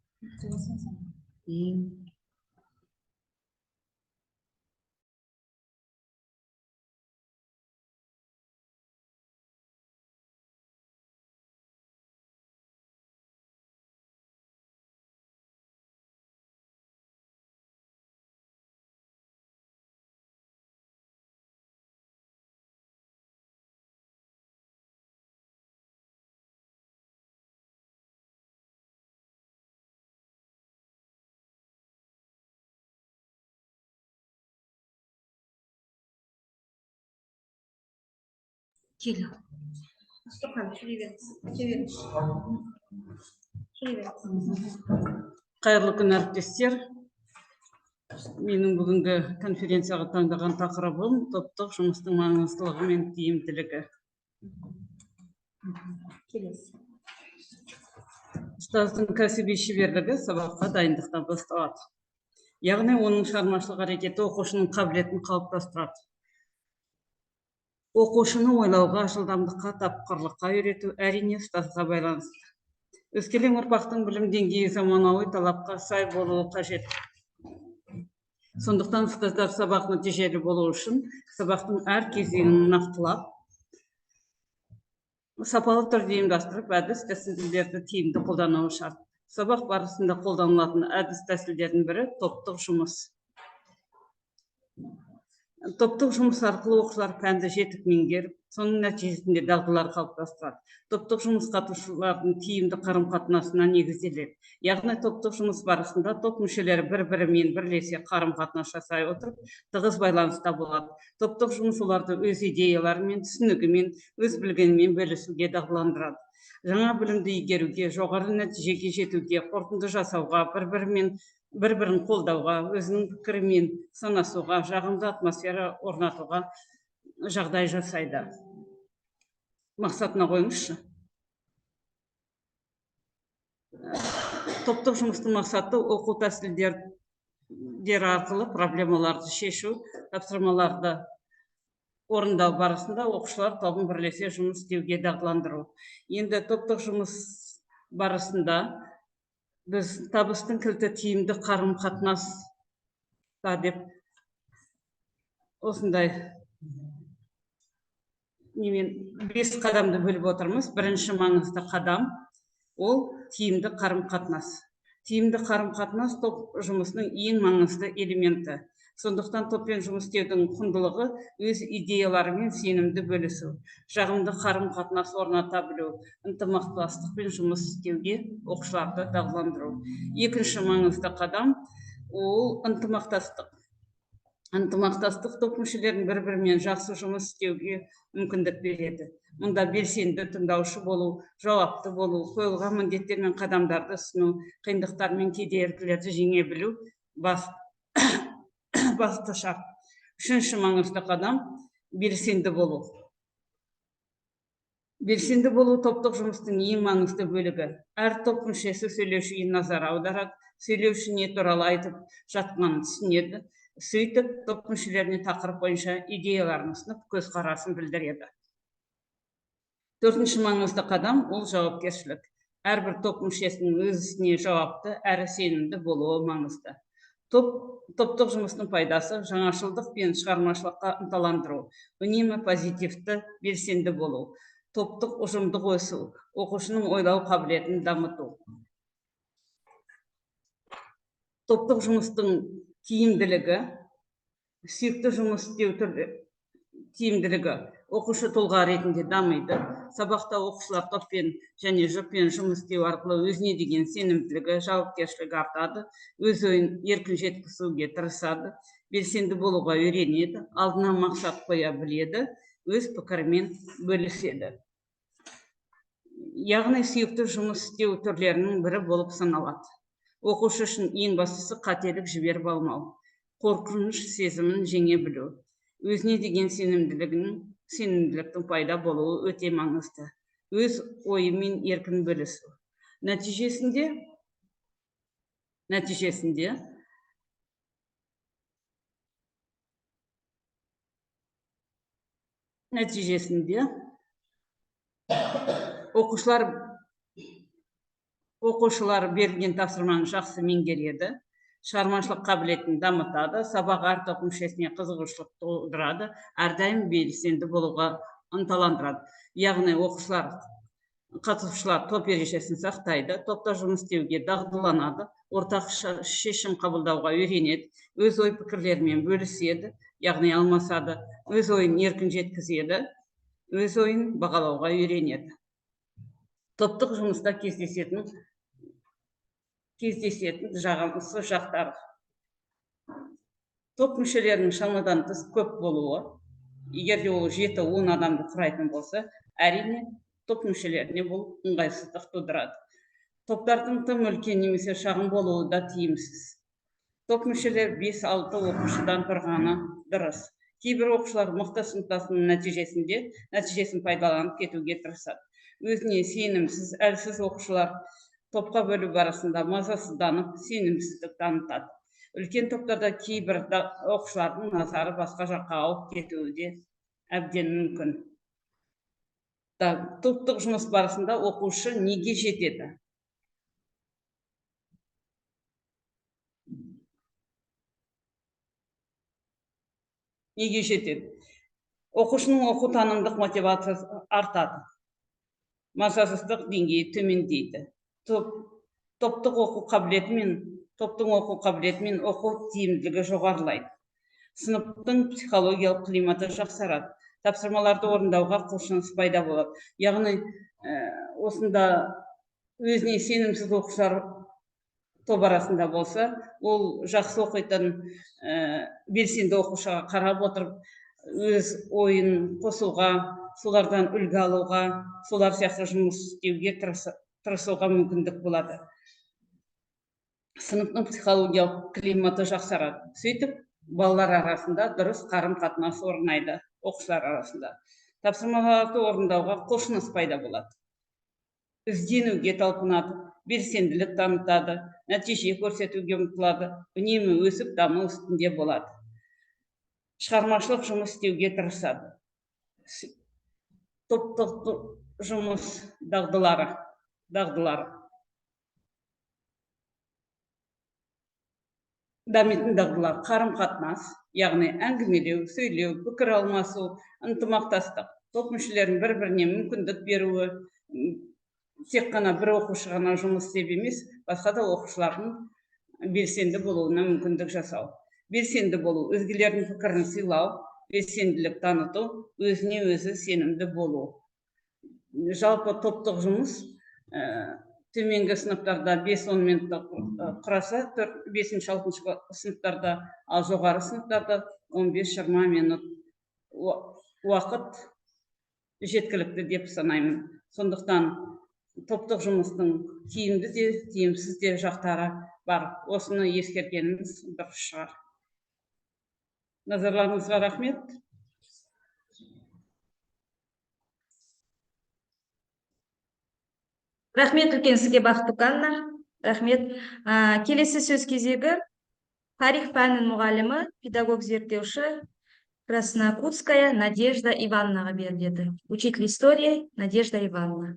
Кел. Астұрхан, сөйлей беріңіз. Айта беріңіз. Сөйлей беріңіз. Қайырлы күн, әріптестер! Менің бүгінгі конференцияға таңдаған тақырыбым – топтық жұмыстың маңыздылығы мен тиімділігі. Келесі. Ұстаздың кәсіби шеберлігі сабаққа дайындықтан басталады. Яғни оның шығармашылық әрекеті оқушының қабілетін қалыптастырады. Оқушыны ойлауға, жылдамдыққа, тапқырлыққа үйрету, әрине, ұстазға байланысты. Өскелең ұрпақтың білім деңгейі заманауи талапқа сай болуы қажет. Сондықтан ұстаздар сабақ нәтижелі болу үшін сабақтың әр кезеңін нақтылап, сапалы түрде ұйымдастырып, әдіс тәсілдерді тиімді қолдануы шарт. Сабақ барысында қолданылатын әдіс тәсілдердің бірі – топтық жұмыс. Топтық жұмыс арқылы оқушылар пәнді жетік меңгеріп, соның нәтижесінде дағдылар қалыптастырады. Топтық жұмыс қатысушылардың тиімді қарым қатынасына негізделеді. Яғни топтық жұмыс барысында топ мүшелері бір бірімен бірлесе қарым қатынас жасай отырып, тығыз байланыста болады. Топтық жұмыс оларды өз идеяларымен, түсінігімен, өз білгенімен бөлісуге дағдыландырады. Жаңа білімді игеруге, жоғары нәтижеге жетуге, қорытынды жасауға, бір бірімен бір бірін қолдауға, өзінің пікірімен санасуға, жағымды атмосфера орнатуға жағдай жасайды. Мақсатына қойыңызшы. Топтық жұмыстың мақсаты – оқу тәсілдері арқылы проблемаларды шешу, тапсырмаларды орындау барысында оқушылар тобын бірлесе жұмыс істеуге дағдыландыру. Енді топтық жұмыс барысында біз табыстың кілті тиімді қарым қатынаста деп осындай немен бес қадамды бөліп отырмыз. Бірінші маңызды қадам – ол тиімді қарым қатынас. Тиімді қарым қатынас – топ жұмысының ең маңызды элементі. Сондықтан топпен жұмыс істеудің құндылығы – өз идеяларымен сенімді бөлісу, жағымды қарым қатынас орната білу, ынтымақтастықпен жұмыс істеуге оқушыларды дағдыландыру. Екінші маңызды қадам – ол ынтымақтастық. Ынтымақтастық топ мүшелерінің бір-бірімен жақсы жұмыс істеуге мүмкіндік береді. Мұнда белсенді тыңдаушы болу, жауапты болу, қойылған міндеттер мен қадамдарды ұсыну, қиындықтар мен кедергілерді жеңе білу басты шарт. Үшінші маңызды қадам белсенді болу. Белсенді болу топтық жұмыстың ең маңызды бөлігі. Әр топ мүшесі сөйлеушіге назар аударады, сөйлеуші не туралы айтып жатқанын түсінеді. Сөйтіп, топ мүшелеріне тақырып бойынша идеяларын ұсынып, көзқарасын білдіреді. Төртінші маңызды қадам ол жауапкершілік. Әрбір топ мүшесінің өз ісіне жауапты әрі сенімді болуы маңызды. Топтық жұмыстың пайдасы жаңашылдық пен шығармашылыққа ынталандыру, үнемі позитивті, белсенді болу, топтық ұжымдық өсу, оқушының ойлау қабілетін дамыту. Топтық жұмыстың тиімділігі, сүйікті жұмыс істеу түрі тиімділігі оқушы тұлға ретінде дамиды. Сабақта оқушылар топпен және жұппен жұмыс істеу арқылы өзіне деген сенімділігі, жауапкершілігі артады, өз ойын еркін жеткізуге тырысады, белсенді болуға үйренеді, алдына мақсат қоя біледі, өз пікірімен бөліседі. Яғни сүйікті жұмыс істеу түрлерінің бірі болып саналады. Оқушы үшін ең бастысы қателік жіберіп алмау, қорқыныш сезімін жеңе білу, өзіне деген сенімділіктің пайда болуы өте маңызды. Өз ойымен еркін бөлісу. Нәтижесінде оқушылар берілген тапсырманы жақсы меңгереді, шығармашылық қабілетін дамытады, сабақ әр топ мүшесіне қызығушылық тудырады, әрдайым белсенді болуға ынталандырады. Яғни оқушылар, қатысушылар топ ережесін сақтайды, топта жұмыс істеуге дағдыланады, ортақ шешім қабылдауға үйренеді, өз ой пікірлерімен бөліседі, яғни алмасады, өз ойын еркін жеткізеді, өз ойын бағалауға үйренеді. Топтық жұмыста кездесетін жағымсыз жақтар. Топ мүшелерінің шамадан тыс көп болуы, егер де ол 7-10 адамды құрайтын болса, әрине топ мүшелеріне бұл ыңғайсыздық тудырады. Топтардың тым үлкен немесе шағын болуы да тиімсіз. Топ мүшелері 5-6 оқушыдан тұрғаны дұрыс. Кейбір оқушылар мықты сыныптасының нәтижесін пайдаланып кетуге тырысады. Өзіне сенімсіз, әлсіз оқушылар топқа бөлу барысында мазасызданып, сенімсіздік танытады. Үлкен топтарда кейбір оқушылардың назары басқа жаққа ауып кетуі де әбден мүмкін. Топтық жұмыс барысында оқушы неге жетеді? Неге жетеді? Оқушының оқу танымдық мотивациясы артады. Мазасыздық деңгейі төмендейді. Топтық оқу қабілеті мен оқу тиімділігі жоғарылайды. Сыныптың психологиялық климаты жақсарады. Тапсырмаларды орындауға құлшыныс пайда болады. Яғни осында өзіне сенімсіз оқушылар топ арасында болса, ол жақсы оқитын белсенді оқушыға қарап отырып, өз ойын қосуға, солардан үлгі алуға, солар сияқты жұмыс істеуге тырысуға мүмкіндік болады. Сыныптың психологиялық климаты жақсарады. Сөйтіп, балалар арасында дұрыс қарым-қатынас орнайды, оқушылар арасында. Тапсырмаларды орындауға құлшыныс пайда болады. Ізденуге талпынады, белсенділік танытады, нәтиже көрсетуге ұмтылады, үнемі өсіп даму үстінде болады. Шығармашылық жұмыс істеуге тырысады. Топтық жұмыс дағдылары. Дамитын дағдылар қарым-қатынас, яғни әңгімелеу, сөйлеу, пікір алмасу, ынтымақтастық, топ мүшелерінің бір-біріне мүмкіндік беруі, тек қана бір оқушы ғана жұмыс істеп емес, басқа да оқушылардың белсенді болуына мүмкіндік жасау. Белсенді болу, өзгелердің пікірін сыйлау, белсенділік таныту, өзіне өзі сенімді болу. Жалпы топтық жұмыс төменгі сыныптарда 5-10 минутта құраса, 5-6 сыныптарда, ал жоғары сыныптарда 15-20 минут уақыт жеткілікті деп санаймын. Сондықтан топтық жұмыстың тиімді де, тиімсіз де жақтары бар. Осыны ескергеніміз дұрыс шығар. Назарларыңызға рахмет. Рахмет үлкен сізге, Бақыт Тукановна. Рахмет. Келесі сөз кезегі тарих пәнінің мұғалімі, педагог зерттеуші Краснокутская Надежда Ивановнаға беріледі. Учитель истории Надежда Ивановна.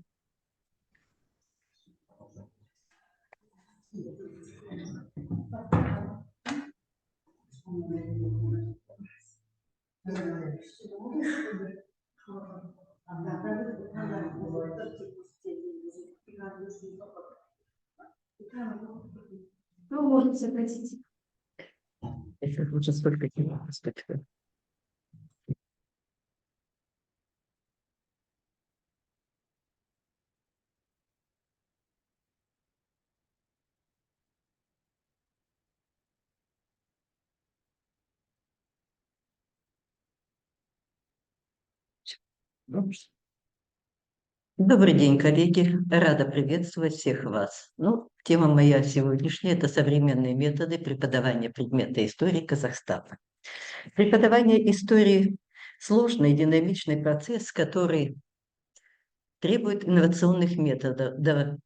Ну, можно сократить. Это лучше сколько сколько. Добрый день, коллеги. Рада приветствовать всех вас. Ну, тема моя сегодняшняя – это современные методы преподавания предмета истории Казахстана. Преподавание истории – сложный и динамичный процесс, который требует инновационных методов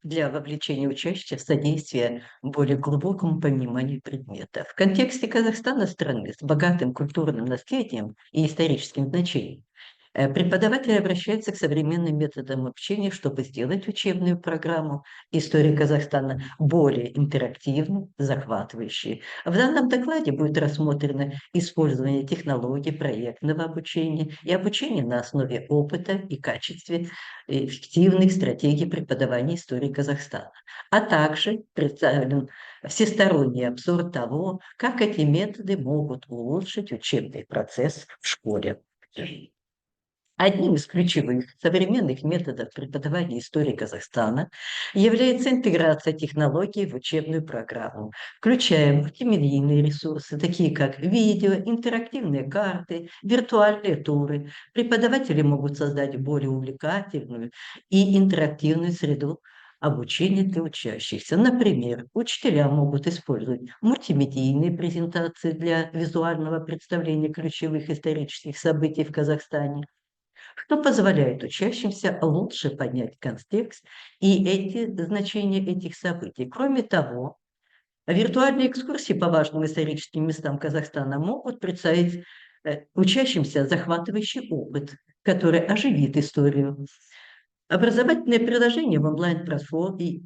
для вовлечения учащихся в содействие более глубокому пониманию предмета. В контексте Казахстана, страны с богатым культурным наследием и историческим значением, преподаватели обращаются к современным методам обучения, чтобы сделать учебную программу истории Казахстана более интерактивной, захватывающей. В данном докладе будет рассмотрено использование технологий проектного обучения и обучения на основе опыта и качестве эффективных стратегий преподавания истории Казахстана, а также представлен всесторонний обзор того, как эти методы могут улучшить учебный процесс в школе. Одним из ключевых современных методов преподавания истории Казахстана является интеграция технологий в учебную программу, включая мультимедийные ресурсы, такие как видео, интерактивные карты, виртуальные туры. Преподаватели могут создать более увлекательную и интерактивную среду обучения для учащихся. Например, учителя могут использовать мультимедийные презентации для визуального представления ключевых исторических событий в Казахстане, что позволяет учащимся лучше понять контекст и эти значения этих событий. Кроме того, виртуальные экскурсии по важным историческим местам Казахстана могут представить учащимся захватывающий опыт, который оживит историю. Образовательные приложения в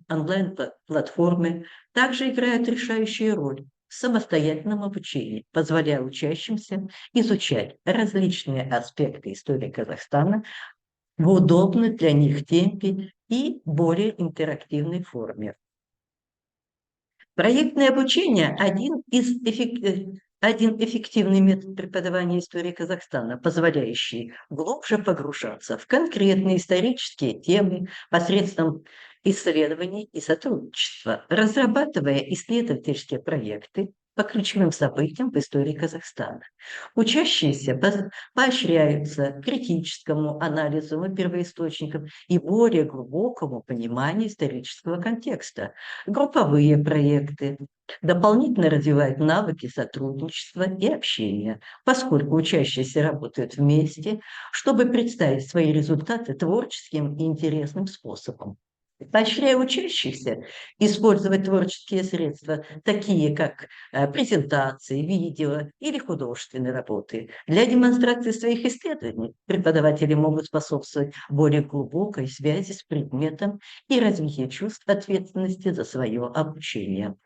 онлайн-платформы также играют решающую роль в самостоятельном обучении, позволяя учащимся изучать различные аспекты истории Казахстана в удобной для них темпе и более интерактивной форме. Проектное обучение – один эффективный метод преподавания истории Казахстана, позволяющий глубже погружаться в конкретные исторические темы посредством исследований и сотрудничества, разрабатывая исследовательские проекты по ключевым событиям в истории Казахстана. Учащиеся поощряются к критическому анализу первоисточников и более глубокому пониманию исторического контекста. Групповые проекты дополнительно развивают навыки сотрудничества и общения, поскольку учащиеся работают вместе, чтобы представить свои результаты творческим и интересным способом. Поощряя учащихся использовать творческие средства, такие как презентации, видео или художественные работы. Для демонстрации своих исследований преподаватели могут способствовать более глубокой связи с предметом и развитию чувств ответственности за свое обучение.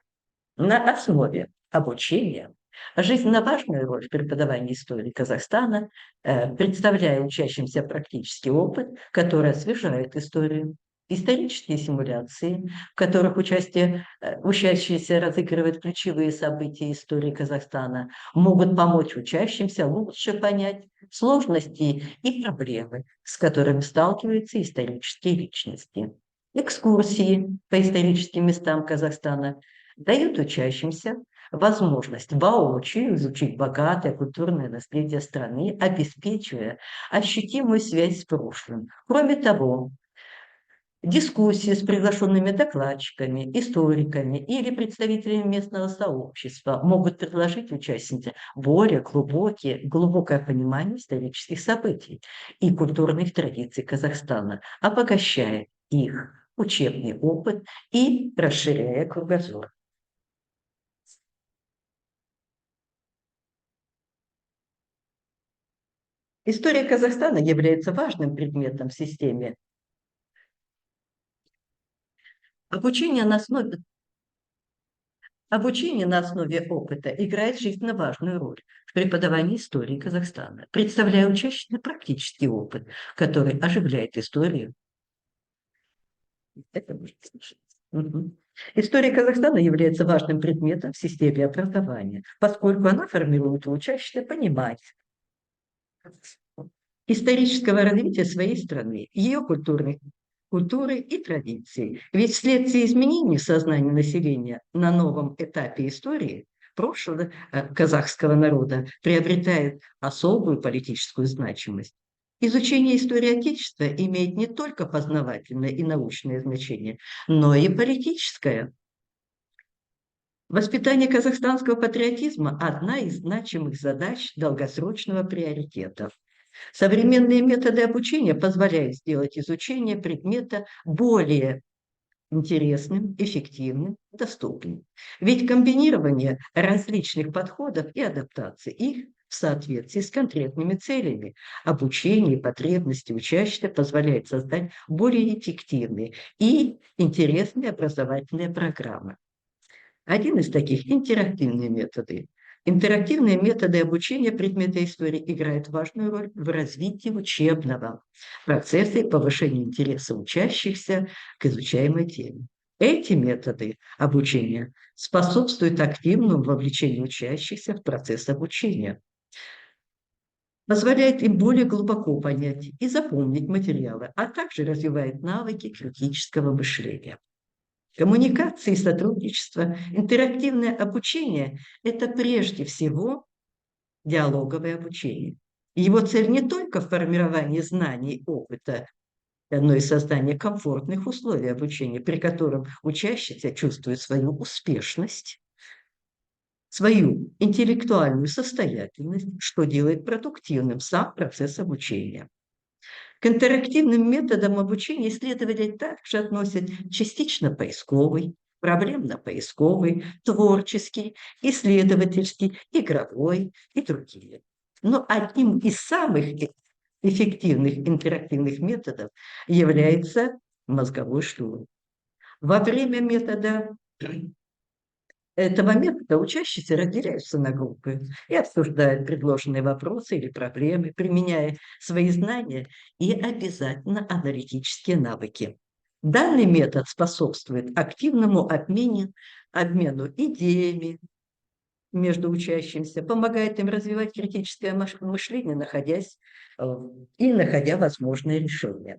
На основе обучения жизненно важную роль в преподавании истории Казахстана, представляя учащимся практический опыт, который освежает историю. Исторические симуляции, в которых учащиеся разыгрывают ключевые события истории Казахстана, могут помочь учащимся лучше понять сложности и проблемы, с которыми сталкиваются исторические личности. Экскурсии по историческим местам Казахстана дают учащимся возможность воочию изучить богатое культурное наследие страны, обеспечивая ощутимую связь с прошлым. Кроме того, дискуссии с приглашенными докладчиками, историками или представителями местного сообщества могут предложить участницам более глубокое понимание исторических событий и культурных традиций Казахстана, обогащая их учебный опыт и расширяя кругозор. История Казахстана является важным предметом в системе обучение на основе опыта играет жизненно важную роль в преподавании истории Казахстана, представляя учащимся практический опыт, который оживляет историю. Это можно слышать. История Казахстана является важным предметом в системе образования, поскольку она формирует у учащихся понимание исторического развития своей страны, ее культуры и традиции. Ведь вследствие изменений в сознании населения на новом этапе истории прошлого казахского народа приобретает особую политическую значимость. Изучение истории Отечества имеет не только познавательное и научное значение, но и политическое. Воспитание казахстанского патриотизма – одна из значимых задач долгосрочного приоритета. Современные методы обучения позволяют сделать изучение предмета более интересным, эффективным, доступным. Ведь комбинирование различных подходов и адаптации их в соответствии с конкретными целями обучения и потребности учащихся позволяет создать более эффективные и интересные образовательные программы. Один из таких – интерактивные методы. Интерактивные методы обучения предмета истории играют важную роль в развитии учебного процесса и повышении интереса учащихся к изучаемой теме. Эти методы обучения способствуют активному вовлечению учащихся в процесс обучения, позволяет им более глубоко понять и запомнить материалы, а также развивает навыки критического мышления. Коммуникации, сотрудничество, интерактивное обучение – это прежде всего диалоговое обучение. Его цель не только в формировании знаний, опыта, но и создание комфортных условий обучения, при котором учащийся чувствует свою успешность, свою интеллектуальную состоятельность, что делает продуктивным сам процесс обучения. К интерактивным методам обучения исследователи также относят частично поисковый, проблемно-поисковый, творческий, исследовательский, игровой и другие. Но одним из самых эффективных интерактивных методов является мозговой штурм. Во время этого метода учащиеся разделяются на группы и обсуждают предложенные вопросы или проблемы, применяя свои знания и обязательно аналитические навыки. Данный метод способствует активному обмену идеями между учащимися, помогает им развивать критическое мышление, находя возможные решения.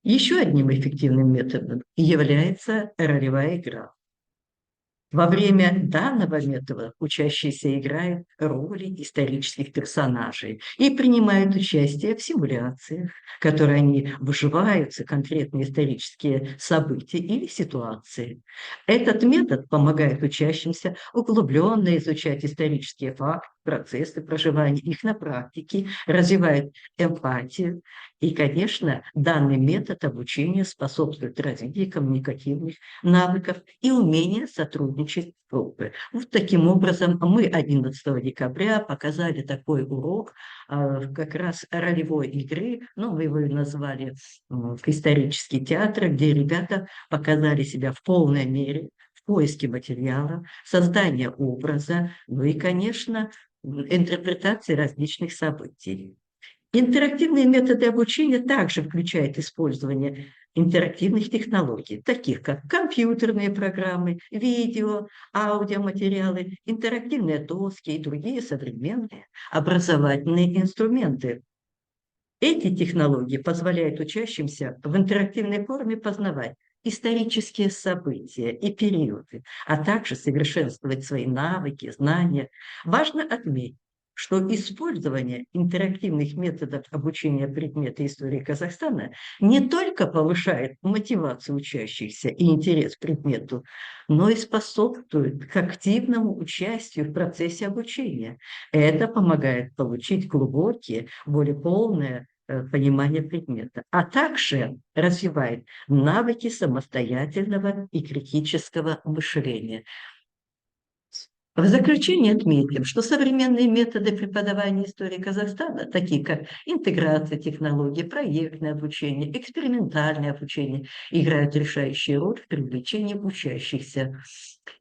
Еще одним эффективным методом является ролевая игра. Во время данного метода учащиеся играют роли исторических персонажей и принимают участие в симуляциях, в которые они вживаются в конкретные исторические события или ситуации. Этот метод помогает учащимся углубленно изучать исторические факты, процессы проживания их на практике, развивает эмпатию. И, конечно, данный метод обучения способствует развитию коммуникативных навыков и умения сотрудничать в группе. Вот таким образом мы 11 декабря показали такой урок как раз ролевой игры, ну, мы его назвали исторический театр, где ребята показали себя в полной мере в поиске материала, создание образа, ну и, конечно, интерпретации различных событий. Интерактивные методы обучения также включают использование интерактивных технологий, таких как компьютерные программы, видео, аудиоматериалы, интерактивные доски и другие современные образовательные инструменты. Эти технологии позволяют учащимся в интерактивной форме познавать исторические события и периоды, а также совершенствовать свои навыки, знания. Важно отметить, что использование интерактивных методов обучения предмета истории Казахстана не только повышает мотивацию учащихся и интерес к предмету, но и способствует к активному участию в процессе обучения. Это помогает получить глубокие, более полное понимание предмета, а также развивает навыки самостоятельного и критического мышления. В заключение отметим, что современные методы преподавания истории Казахстана, такие как интеграция технологий, проектное обучение, экспериментальное обучение, играют решающую роль в привлечении учащихся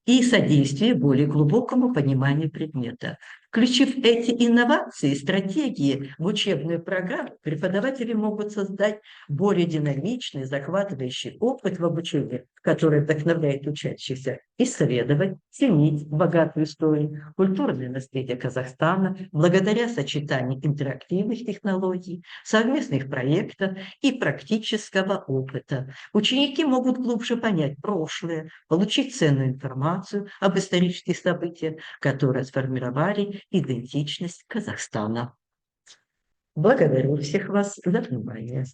и содействии более глубокому пониманию предмета. Включив эти инновации, стратегии в учебную программу, преподаватели могут создать более динамичный, захватывающий опыт в обучении, который вдохновляет учащихся исследовать, ценить богатую историю, культурное наследие Казахстана благодаря сочетанию интерактивных технологий, совместных проектов и практического опыта. Ученики могут глубже понять прошлое, получить ценную информацию об исторических событиях, которые сформировали идентичность Казахстана. Благодарю всех вас за внимание.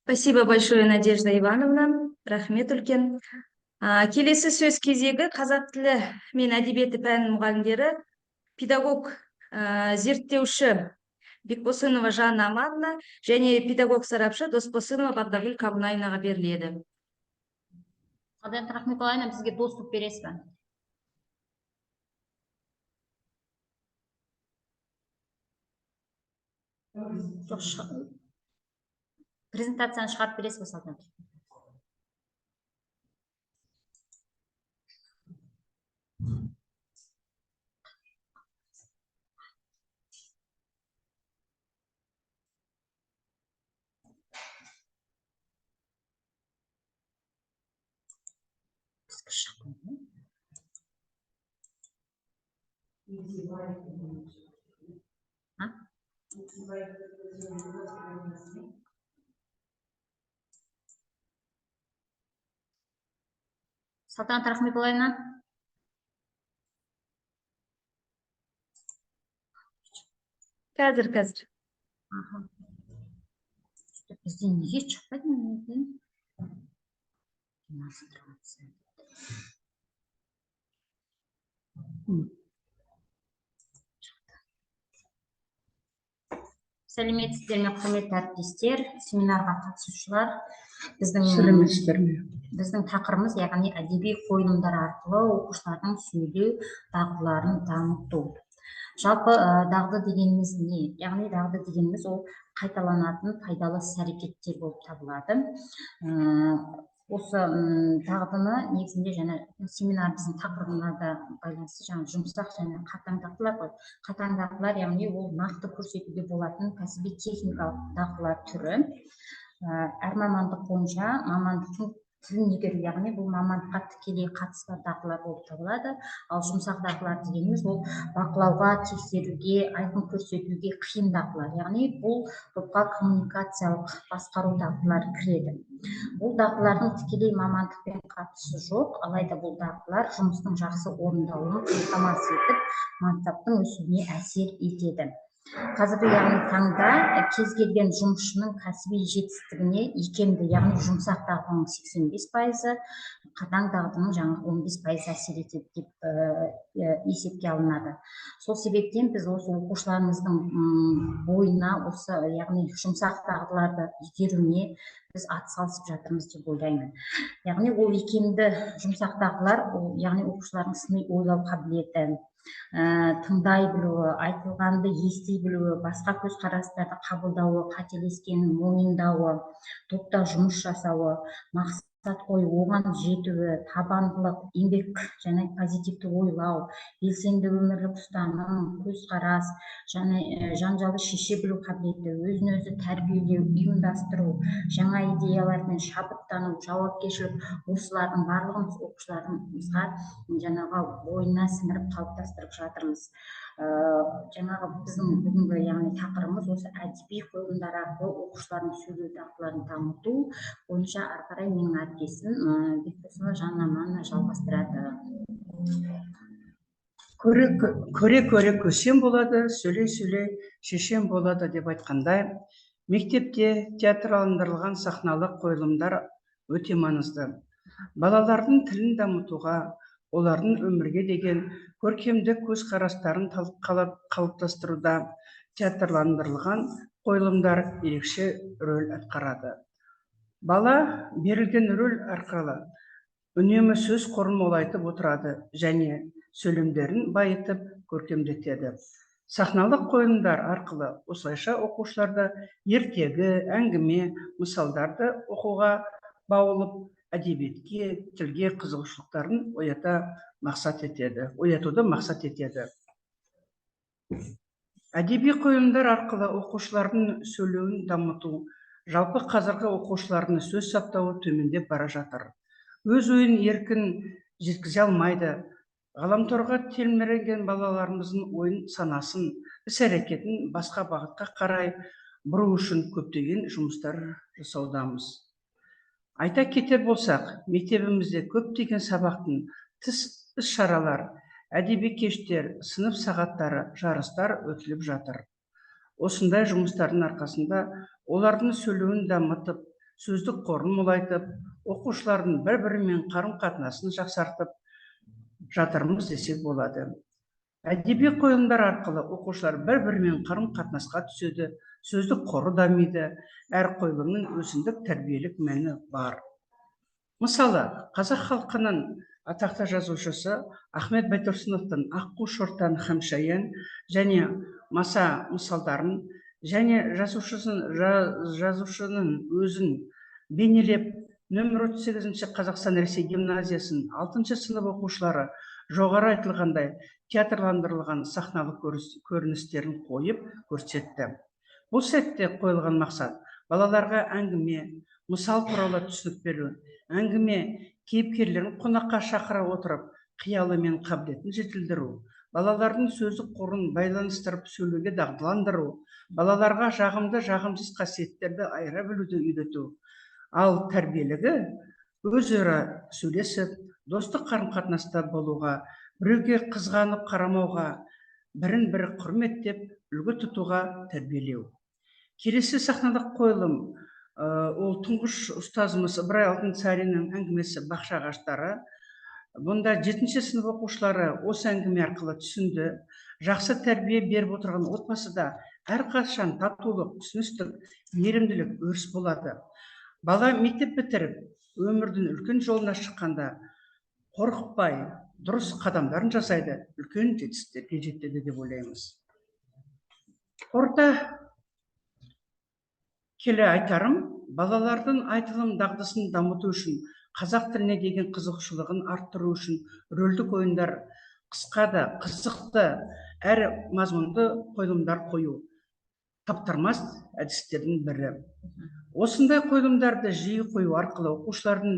Спасибо большое, Надежда Ивановна. Рахмет үлкен. Келесі сөз кезегі қазақ тілі мен әдебиеті пәнінің мұғалімдері, педагог, зерттеуші Бекбосынова Жанна Амановна және педагог сарапшы Досбосынова Бағдагүл Кабунаевнаға беріледі. Салтанат Рахметуллаевна, бізге доступ бересіз бе? Жоқ, презентацияны шығарып бересіз бе, Салтанат? А? Салтанат Рахметуллаевна. Қазір, қазір. Аха. Бізде неге шықпайды мына? Демонстрация. Сәлеметсіздер ме, құрметті әріптестер, семинарға қатысушылар. Сәлеметсіздер ме? Біздің тақырыбымыз, яғни әдеби қойылымдар арқылы оқушылардың сөйлеу дағдыларын дамыту. Жалпы, дағды дегеніміз не? Яғни дағды дегеніміз ол қайталанатын пайдалы іс-әрекеттер болып табылады. Осы дағдыны негізінде және семинар біздің тақырыбына да байланысты, жаңа жұмсақ және қатаң дағдылар ғой. Қатаң дағдылар, яғни ол нақты көрсетуге болатын кәсіби техникалық дағдылар түрі. Әр мамандық бойынша мамандықтың тілін игеру, яғни бұл мамандыққа тікелей қатысы бар дағдылар болып табылады. Ал жұмсақ дағдылар дегеніміз ол бақылауға, тексеруге, айқын көрсетуге қиын дағдылар, яғни бұл топқа коммуникациялық басқару дағдылары кіреді. Бұл дағдылардың тікелей мамандықпен қатысы жоқ, алайда бұл дағдылар жұмыстың жақсы орындалуын қамтамасыз етіп, мансаптың өсуіне әсер етеді. Қазіргі, яғни таңда кез келген жұмысшының кәсіби жетістігіне икемді, яғни жұмсақ дағдының 85%, қатаң дағдының жаңағы 15% әсер етеді деп есепке алынады. Сол себептен біз осы оқушыларымыздың бойына осы, яғни жұмсақ дағдыларды игеруіне біз атсалысып жатырмыз деп ойлаймын. Яғни ол икемді жұмсақ дағдылар, ол, яғни оқушылардың сыни ойлау қабілеті, тыңдай білуі, айтылғанды ести білуі, басқа көзқарастарды қабылдауы, қателескенін мойындауы, топта жұмыс жасауы, мақсат қою, оған жетуі, табандылық, еңбек және позитивті ойлау, белсенді өмірлік ұстаным, көзқарас және жанжалды шеше білу қабілеті, өзін өзі тәрбиелеу, ұйымдастыру, жаңа идеялармен шабыттану, жауапкершілік, осылардың барлығын біз оқушыларымызға жаңағы бойына сіңіріп, қалыптастырып жатырмыз. Жаңағы біздің бүгінгі, яғни, тақырыбымыз осы әдеби қойылымдар арқылы оқушылардың сөйлеу дағдыларын дамыту бойынша. Ары қарай менің әріптесім Бектұрсынова Жанна Амановна жалғастырады. Көре көре, көре көсем болады, сөйлей сөйлей шешен болады деп айтқандай, мектепте театрландырылған сахналық қойылымдар өте маңызды. Балалардың тілін дамытуға, олардың өмірге деген көркемдік көзқарастарын қалыптастыруда театрландырылған қойылымдар ерекше рөл атқарады. Бала берілген рөл арқылы үнемі сөз қорын молайтып отырады және сөйлемдерін байытып, көркемдетеді. Сахналық қойылымдар арқылы осылайша оқушыларды ертегі, әңгіме, мысалдарды оқуға баулып, әдебиетке, тілге қызығушылықтарын оятуды мақсат етеді. Әдеби қойылымдар арқылы оқушылардың сөйлеуін дамыту. Жалпы, қазіргі оқушылардың сөз саптауы төмендеп бара жатыр, өз ойын еркін жеткізе алмайды. Ғаламторға телміреген балаларымыздың ойын, санасын, іс әрекетін басқа бағытқа қарай бұру үшін көптеген жұмыстар жасаудамыз. Айта кетер болсақ, мектебімізде көптеген сабақтан тыс іс шаралар, әдеби кештер, сынып сағаттары, жарыстар өтіліп жатыр. Осындай жұмыстардың арқасында олардың сөйлеуін дамытып, сөздік қорын молайтып, оқушылардың бір бірімен қарым қатынасын жақсартып жатырмыз десек болады. Әдеби қойылымдар арқылы оқушылар бір бірімен қарым қатынасқа түседі, сөздік қоры дамиды. Әр қойылымның өзіндік тәрбиелік мәні бар. Мысалы, қазақ халқының атақты жазушысы Ахмет Байтұрсыновтың «Аққу, Шортан, Ханшаян» және Маса мысалдарын және жазушының өзін бейнелеп, нөмір 38-ші Қазақстан Ресей гимназиясының алтыншы сынып оқушылары жоғары айтылғандай театрландырылған сахналық көріністерін қойып көрсетті. Бұл сәтте қойылған мақсат: балаларға әңгіме, мысал туралы түсінік беру, әңгіме кейіпкерлерін қонаққа шақыра отырып, қиялы мен қабілетін жетілдіру, балалардың сөздік қорын байланыстырып сөйлеуге дағдыландыру, балаларға жағымды, жағымсыз қасиеттерді айыра білуді үйрету. Ал тәрбиелігі: өзара сөйлесіп, достық қарым қатынаста болуға, біреуге қызғанып қарамауға, бірін бірі құрметтеп, үлгі тұтуға тәрбиелеу. Келесі сахналық қойылым ол тұңғыш ұстазымыз Ыбырай Алтынсариннің әңгімесі «Бақша ағаштары». Бұнда жетінші сынып оқушылары осы әңгіме арқылы түсінді: жақсы тәрбие беріп отырған отбасыда әрқашан татулық, түсіністік, мейірімділік өріс болады. Бала мектеп бітіріп, өмірдің үлкен жолына шыққанда қорықпай, дұрыс қадамдарын жасайды, үлкен жетістіктерге жетеді деп ойлаймыз. Қорыта келе айтарым: балалардың айтылым дағдысын дамыту үшін, қазақ тіліне деген қызығушылығын арттыру үшін рөлдік ойындар, қысқа да қызықты әрі мазмұнды қойылымдар қою таптырмас әдістердің бірі. Осындай қойылымдарды жиі қою арқылы оқушылардың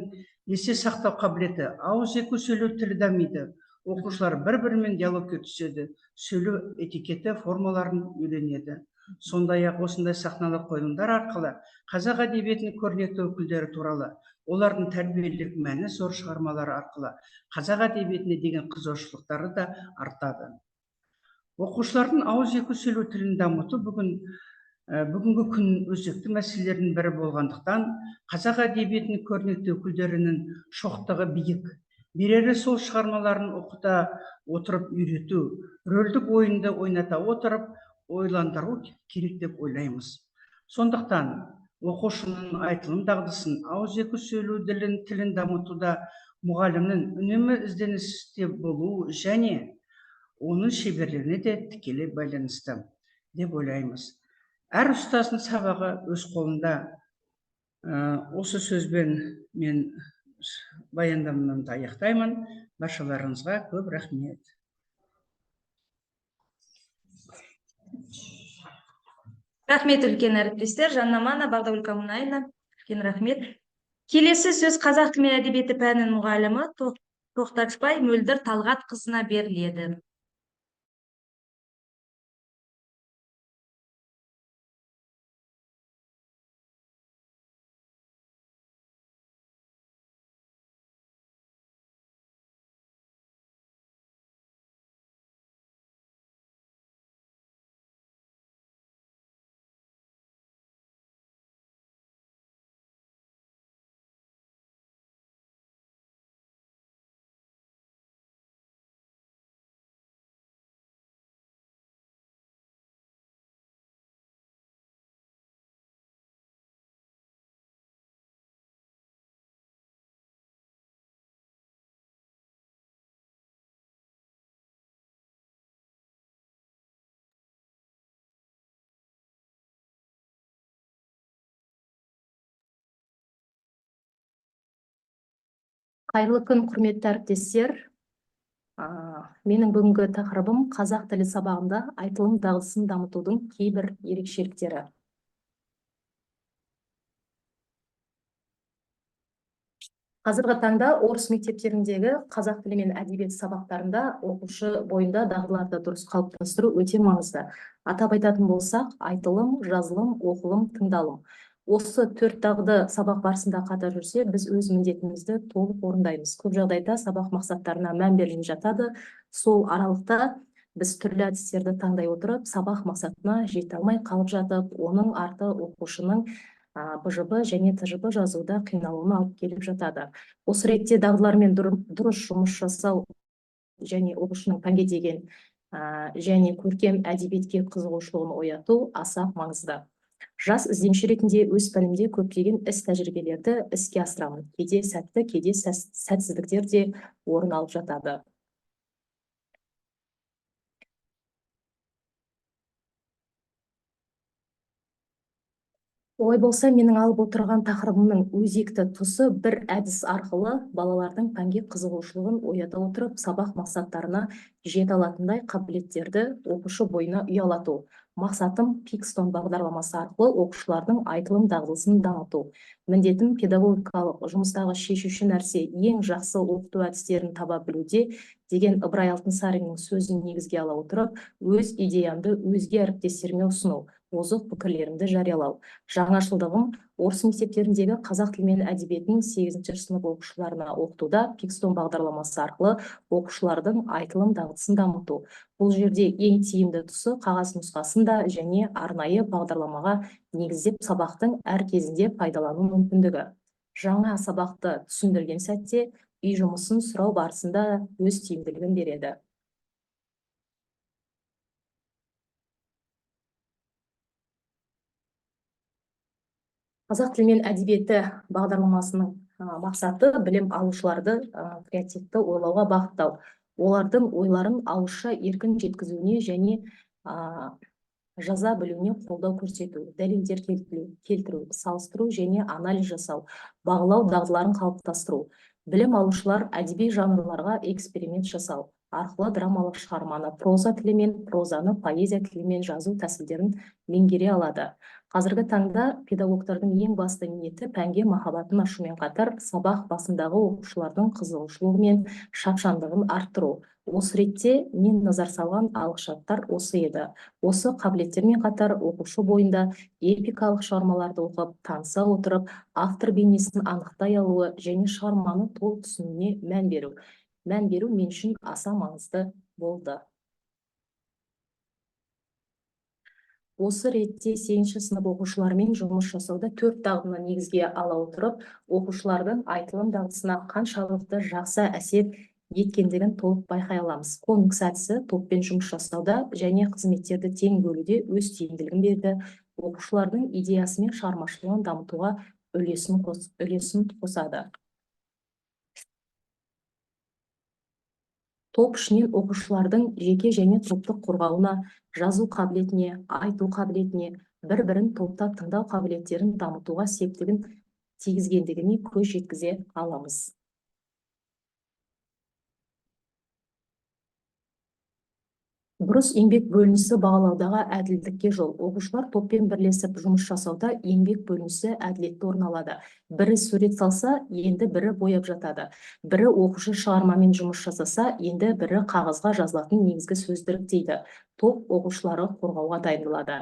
есте сақтау қабілеті, ауызекі сөйлеу тілі дамиды, оқушылар бір бірімен диалогке түседі, сөйлеу этикеті формаларын үйренеді. Сондай ақ осындай сахналық қойылымдар арқылы қазақ әдебиетінің көрнекті өкілдері туралы, олардың тәрбиелік мәні зор шығармалары арқылы қазақ әдебиетіне деген қызығушылықтары да артады. Оқушылардың ауызекі сөйлеу тілін дамыту бүгінгі күннің өзекті мәселелерінің бірі болғандықтан, қазақ әдебиетінің көрнекті өкілдерінің шоқтығы биік, берері сол шығармаларын оқыта отырып үйрету, рөлдік ойынды ойната отырып ойландыру керек деп ойлаймыз. Сондықтан оқушының айтылым дағдысын, ауызекі сөйлеу тілін дамытуда мұғалімнің үнемі ізденісте болуы және оның шеберлігіне де тікелей байланысты деп ойлаймыз. Әр ұстаздың сабағы өз қолында. Осы сөзбен мен Баяндамамды аяқтаймын. Баршаларыңызға көп рахмет. Рахмет үлкен әріптестер. Жанна Мана, Бағдагүл Коммунаевна, үлкен рахмет. Келесі сөз қазақ тілі мен әдебиеті пәнінің мұғалімі Тоқташбай Мөлдір Талғатқызына беріледі. Қайырлы күн, құрметті әріптестер. Менің бүгінгі тақырыбым қазақ тілі сабағында айтылым дағдысын дамытудың кейбір ерекшеліктері. Қазіргі таңда орыс мектептеріндегі қазақ тілі мен әдебиет сабақтарында оқушы бойында дағдыларды дұрыс қалыптастыру өте маңызды. Атап айтатын болсақ, айтылым, жазылым, оқылым, тыңдалым. Осы төрт дағды сабақ барысында қатар жүрсе, біз өз міндетімізді толық орындаймыз. Көп жағдайда сабақ мақсаттарына мән берілмей жатады. Сол аралықта біз түрлі әдістерді таңдай отырып, сабақ мақсатына жете алмай қалып жатып, оның арты оқушының БЖБ және ТЖБ жазуда қиналуына алып келіп жатады. Осы ретте дағдылармен дұрыс жұмыс жасау және оқушының пәнге деген және көркем әдебиетке қызығушылығын ояту аса маңызды. Жас ізденуші ретінде өз пәнімде көптеген іс тәжірибелерді іске асырамын. Кейде сәтті, кейде сәтсіздіктер де орын алып жатады. Олай болса, менің алып отырған тақырыбымның өзекті тұсы бір әдіс арқылы балалардың пәнге қызығушылығын оята отырып, сабақ мақсаттарына жете алатындай қабілеттерді оқушы бойына ұялату. Мақсатым Пикстон бағдарламасы арқылы оқушылардың айтылым дағдысын дамыту. Міндетім педагогикалық жұмыстағы шешуші нәрсе ең жақсы оқыту әдістерін таба білуде деген Ыбырай Алтынсариннің сөзін негізге ала отырып, өз идеямды өзге әріптестеріме ұсыну, озық пікірлерімді жариялау. Жаңашылдығым орыс мектептеріндегі қазақ тілі мен әдебиетінің 8-ші сынып оқушыларына оқытуда Пикстон бағдарламасы арқылы оқушылардың айтылым дағдысын дамыту. Бұл жерде ең тиімді тұсы қағаз нұсқасын да және арнайы бағдарламаға негіздеп сабақтың әр кезінде пайдалану мүмкіндігі. Жаңа сабақты түсіндірген сәтте үй жұмысын сұрау барысында өз тиімділігін береді. Қазақ тілі мен әдебиеті бағдарламасының мақсаты білім алушыларды креативті ойлауға бағыттау, олардың ойларын ауызша еркін жеткізуіне және жаза білуіне қолдау көрсету, дәлелдер келтіру, салыстыру және анализ жасау, бағалау дағдыларын қалыптастыру, білім алушылар әдеби жанрларға эксперимент жасау арқылы драмалық шығарманы проза тілімен, прозаны поэзия тілімен жазу тәсілдерін меңгере алады. Қазіргі таңда педагогтардың ең басты міндеті пәнге махаббатын ашумен қатар сабақ басындағы оқушылардың қызығушылығы мен шапшаңдығын арттыру. Осы ретте мен назар салған алғышарттар осы еді. Осы қабілеттермен қатар оқушы бойында эпикалық шығармаларды оқып, таныса отырып, автор бейнесін анықтай алуы және шығарманы толық түсінуіне мән беру. Мән беру мен үшін аса маңызды болды. Осы ретте 8-ші сынып оқушыларымен жұмыс жасауда төрт дағдыны негізге ала отырып, оқушылардың айтылым дағдысына қаншалықты жақсы әсер еткендігін толық байқай аламыз. Комикс әдісі топпен жұмыс жасауда және қызметтерді тең бөлуде өз тиімділігін берді. Оқушылардың идеясы мен шығармашылығын дамытуға үлесін қосады. Топ ішінен оқушылардың жеке және топтық қорғауына, жазу қабілетіне, айту қабілетіне, бір-бірін топтап тыңдау қабілеттерін дамытуға септігін тигізгендігіне көз жеткізе аламыз. Дұрыс еңбек бөлінісі бағалаудағы әділдікке жол. Оқушылар топпен бірлесіп жұмыс жасауда еңбек бөлінісі әділетті орын алады. Бірі сурет салса, енді бірі бояп жатады. Бірі оқушы шығармамен жұмыс жасаса, енді бірі қағазға жазылатын негізгі сөзді іріктейді. Топ оқушылары қорғауға дайындалады.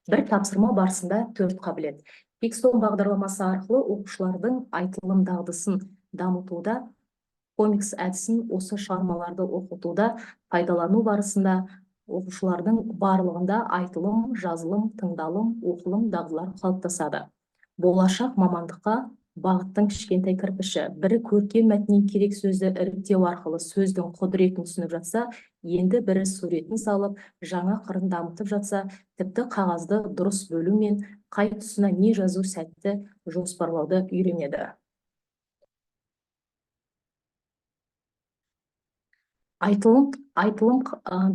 Бір тапсырма барысында 4 қабілет. Пикстон бағдарламасы арқылы оқушылардың айтылым дағдысын дамытуда, комикс әдісін осы шығармаларды оқытуда пайдалану барысында оқушылардың барлығында айтылым, жазылым, тыңдалым, оқылым дағдылар қалыптасады. Болашақ мамандыққа бағыттың кішкентай кірпіші. Бірі көркем мәтіннен керек сөзді іріктеу арқылы сөздің құдіретін түсініп жатса, енді бірі суретін салып, жаңа қырын дамытып жатса, тіпті қағазды дұрыс бөлу мен қай тұсына не жазу сәтті жоспарлауды үйренеді. Айтылым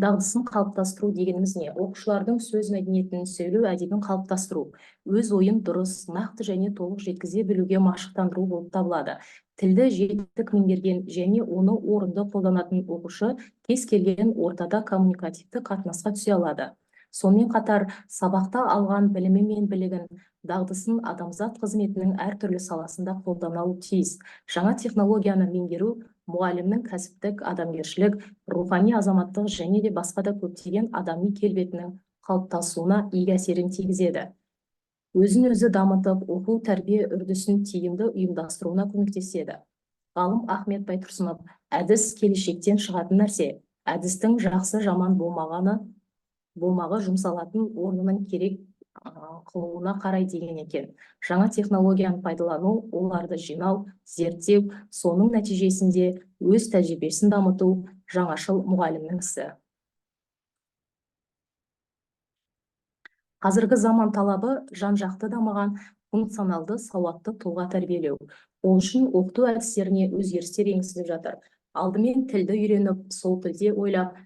дағдысын қалыптастыру дегеніміз не? Оқушылардың сөз мәдениетін, сөйлеу әдебін қалыптастыру, өз ойын дұрыс, нақты және толық жеткізе білуге машықтандыру болып табылады. Тілді жетік меңгерген және оны орынды қолданатын оқушы кез келген ортада коммуникативті қатынасқа түсе алады. Сонымен қатар, сабақта алған білімі мен білігін, дағдысын адамзат қызметінің әртүрлі саласында қолдана алуы тиіс. Жаңа технологияны меңгеру мұғалімнің кәсіптік, адамгершілік, рухани азаматтық және де басқа да көптеген адами келбетінің қалыптасуына игі әсерін тигізеді. Өзін өзі дамытып, оқу тәрбие үрдісін тиімді ұйымдастыруына көмектеседі. Ғалым Ахмет Байтұрсынов: әдіс келешектен шығатын нәрсе. Әдістің жақсы жаман болмағы жұмсалатын орнының керек қылуына қарай деген екен. Жаңа технологияны пайдалану, оларды жинау, зерттеу, соның нәтижесінде өз тәжірибесін дамыту жаңашыл мұғалімнің ісі. Қазіргі заман талабы жан-жақты дамыған функционалды сауатты тұлға тәрбиелеу. Ол үшін оқыту әдістеріне өзгерістер енгізіліп жатыр. Алдымен тілді үйреніп, сол тілде ойлап,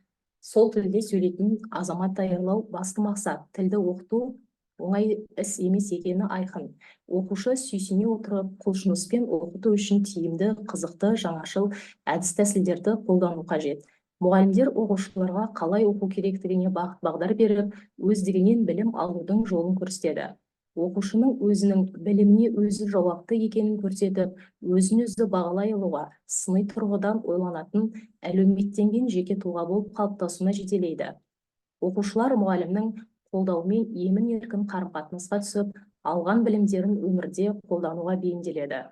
сол тілде сөйлейтін азамат даярлау басты мақсат. Тілді оқыту оңай іс емес екені айқын. Оқушы сүйсіне отырып, құлшыныспен оқыту үшін тиімді, қызықты, жаңашыл әдіс-тәсілдерді қолдану қажет. Мұғалімдер оқушыларға қалай оқу керектігіне бағыт-бағдар беріп, өздігінен білім алудың жолын көрсетеді. Оқушының өзінің біліміне өзі жауапты екенін көрсетіп, өзін-өзі бағалай алуға, сыни тұрғыдан ойланатын, әлеуметтенген жеке тұлға болып қалыптасуына жетелейді. Оқушылар мұғалімнің қолдауымен емін-еркін қарым-қатынасқа түсіп, алған білімдерін өмірде қолдануға бейімделеді.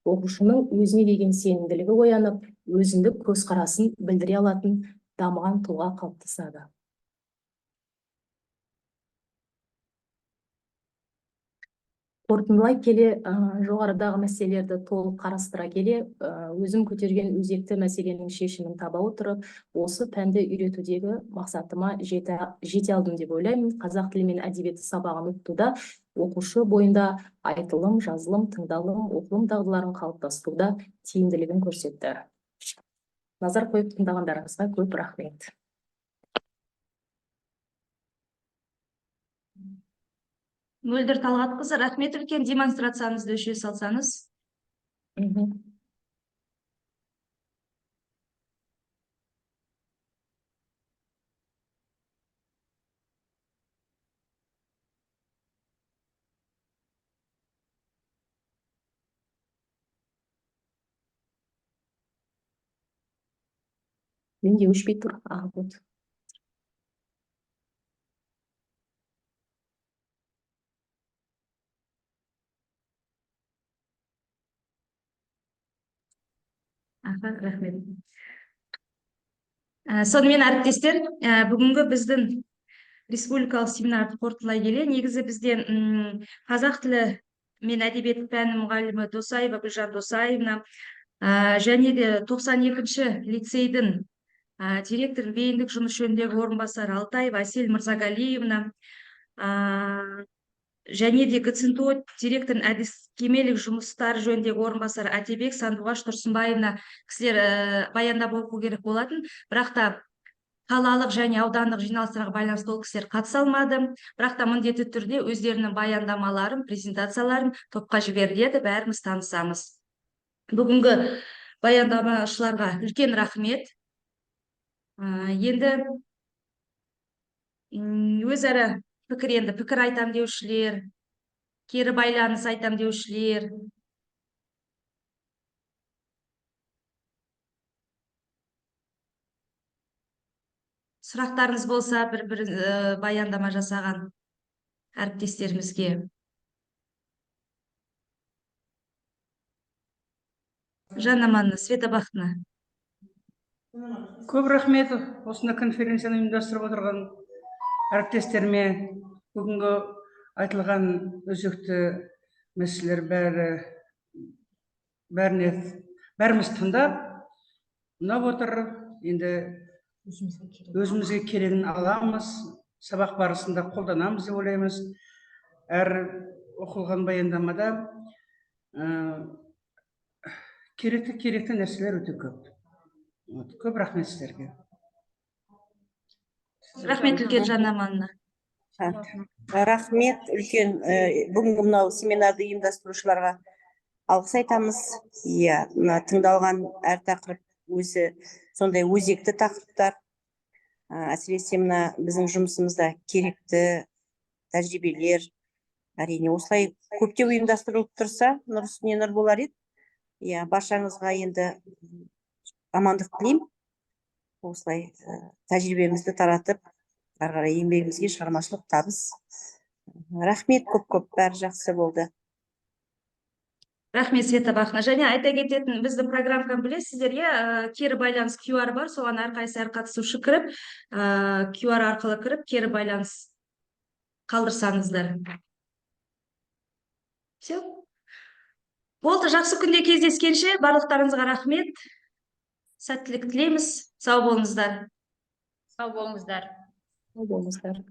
Оқушының өзіне деген сенімділігі оянып, өзіндік көзқарасын білдіре алатын дамыған тұлға қалыптасады. Қорытындылай келе, жоғарыдағы мәселелерді толық қарастыра келе, өзім көтерген өзекті мәселенің шешімін таба отырып, осы пәнді үйретудегі мақсатыма жете алдым деп ойлаймын. Қазақ тілі мен әдебиеті сабағын оқытуда оқушы бойында айтылым, жазылым, тыңдалым, оқылым дағдыларын қалыптастыруда тиімділігін көрсетті. Назар қойып тыңдағандарыңызға көп рахмет. Мөлдір Талғатқызы, рахмет үлкен, демонстрацияңызды өшіре салсаңыз. Менде өшпей тұр. Вот. Аха, рахмет. Сонымен әріптестер, бүгінгі біздің республикалық семинарды қорытындылай келе, негізі бізде қазақ тілі мен әдебиет пәні мұғалімі Досаева Гүлжан Досаевна, және де 92-ші лицейдің директорының бейіндік жұмыс жөніндегі орынбасары Алтаева Әсел Мырзагалиевна, және де ГЦНТО директорының әдіскемелік жұмыстар жөніндегі орынбасары Әтебек Сандуғаш Тұрсынбаевна кісілер баяндап оқу керек болатын, бірақ та қалалық және аудандық жиналыстарға байланысты ол кісілер қатыса алмады, бірақ та міндетті түрде өздерінің баяндамаларын, презентацияларын топқа жіберіледі, бәріміз танысамыз. Бүгінгі баяндамашыларға үлкен рахмет. Енді Өзара пікір, енді пікір айтам деушілер, кері байланыс айтам деушілер. Сұрақтарыңыз болса, бір баяндама жасаған әріптестерімізге. Жанна Аманна, Света Бақытына. Көп рахмет осындай конференцияны ұйымдастырып отырған әріптестеріме. Бүгінгі айтылған өзекті мәселелер бәрі, бәріне бәріміз тыңдап, ұнап отыр. Енді өзімізге керегін аламыз, сабақ барысында қолданамыз деп ойлаймыз. Әр оқылған баяндамада керекті керекті нәрселер өте көп. Вот, көп рахмет сіздерге. Рахмет үлкен, Жанна Аманна. Рахмет үлкен, бүгінгі мынау семинарды ұйымдастырушыларға алғыс айтамыз. Иә, мына тыңдалған әр тақырып өзі сондай өзекті тақырыптар. Әсіресе мына біздің жұмысымызда керекті тәжірибелер. Әрине, осылай көптеп ұйымдастырылып тұрса, нұр үстіне нұр болар еді. Иә, баршаңызға енді амандық тілеймін. Осылай тәжірибемізді таратып, ары қарай еңбегімізге шығармашылық табыс. Рахмет көп-көп, бәрі жақсы болды. Рахмет, Света Бақытовна. Және айта кететін, біздің программканы білесіздер, иә, кері байланыс QR бар, соған әрқайсысы, әр қатысушы кіріп, QR арқылы кіріп, кері байланыс қалдырсаңыздар. Все. Болды, жақсы күнде кездескенше, барлықтарыңызға рахмет. Сәттілік тілейміз. Сау болыңыздар. Сау болыңыздар. Сау болыңыздар.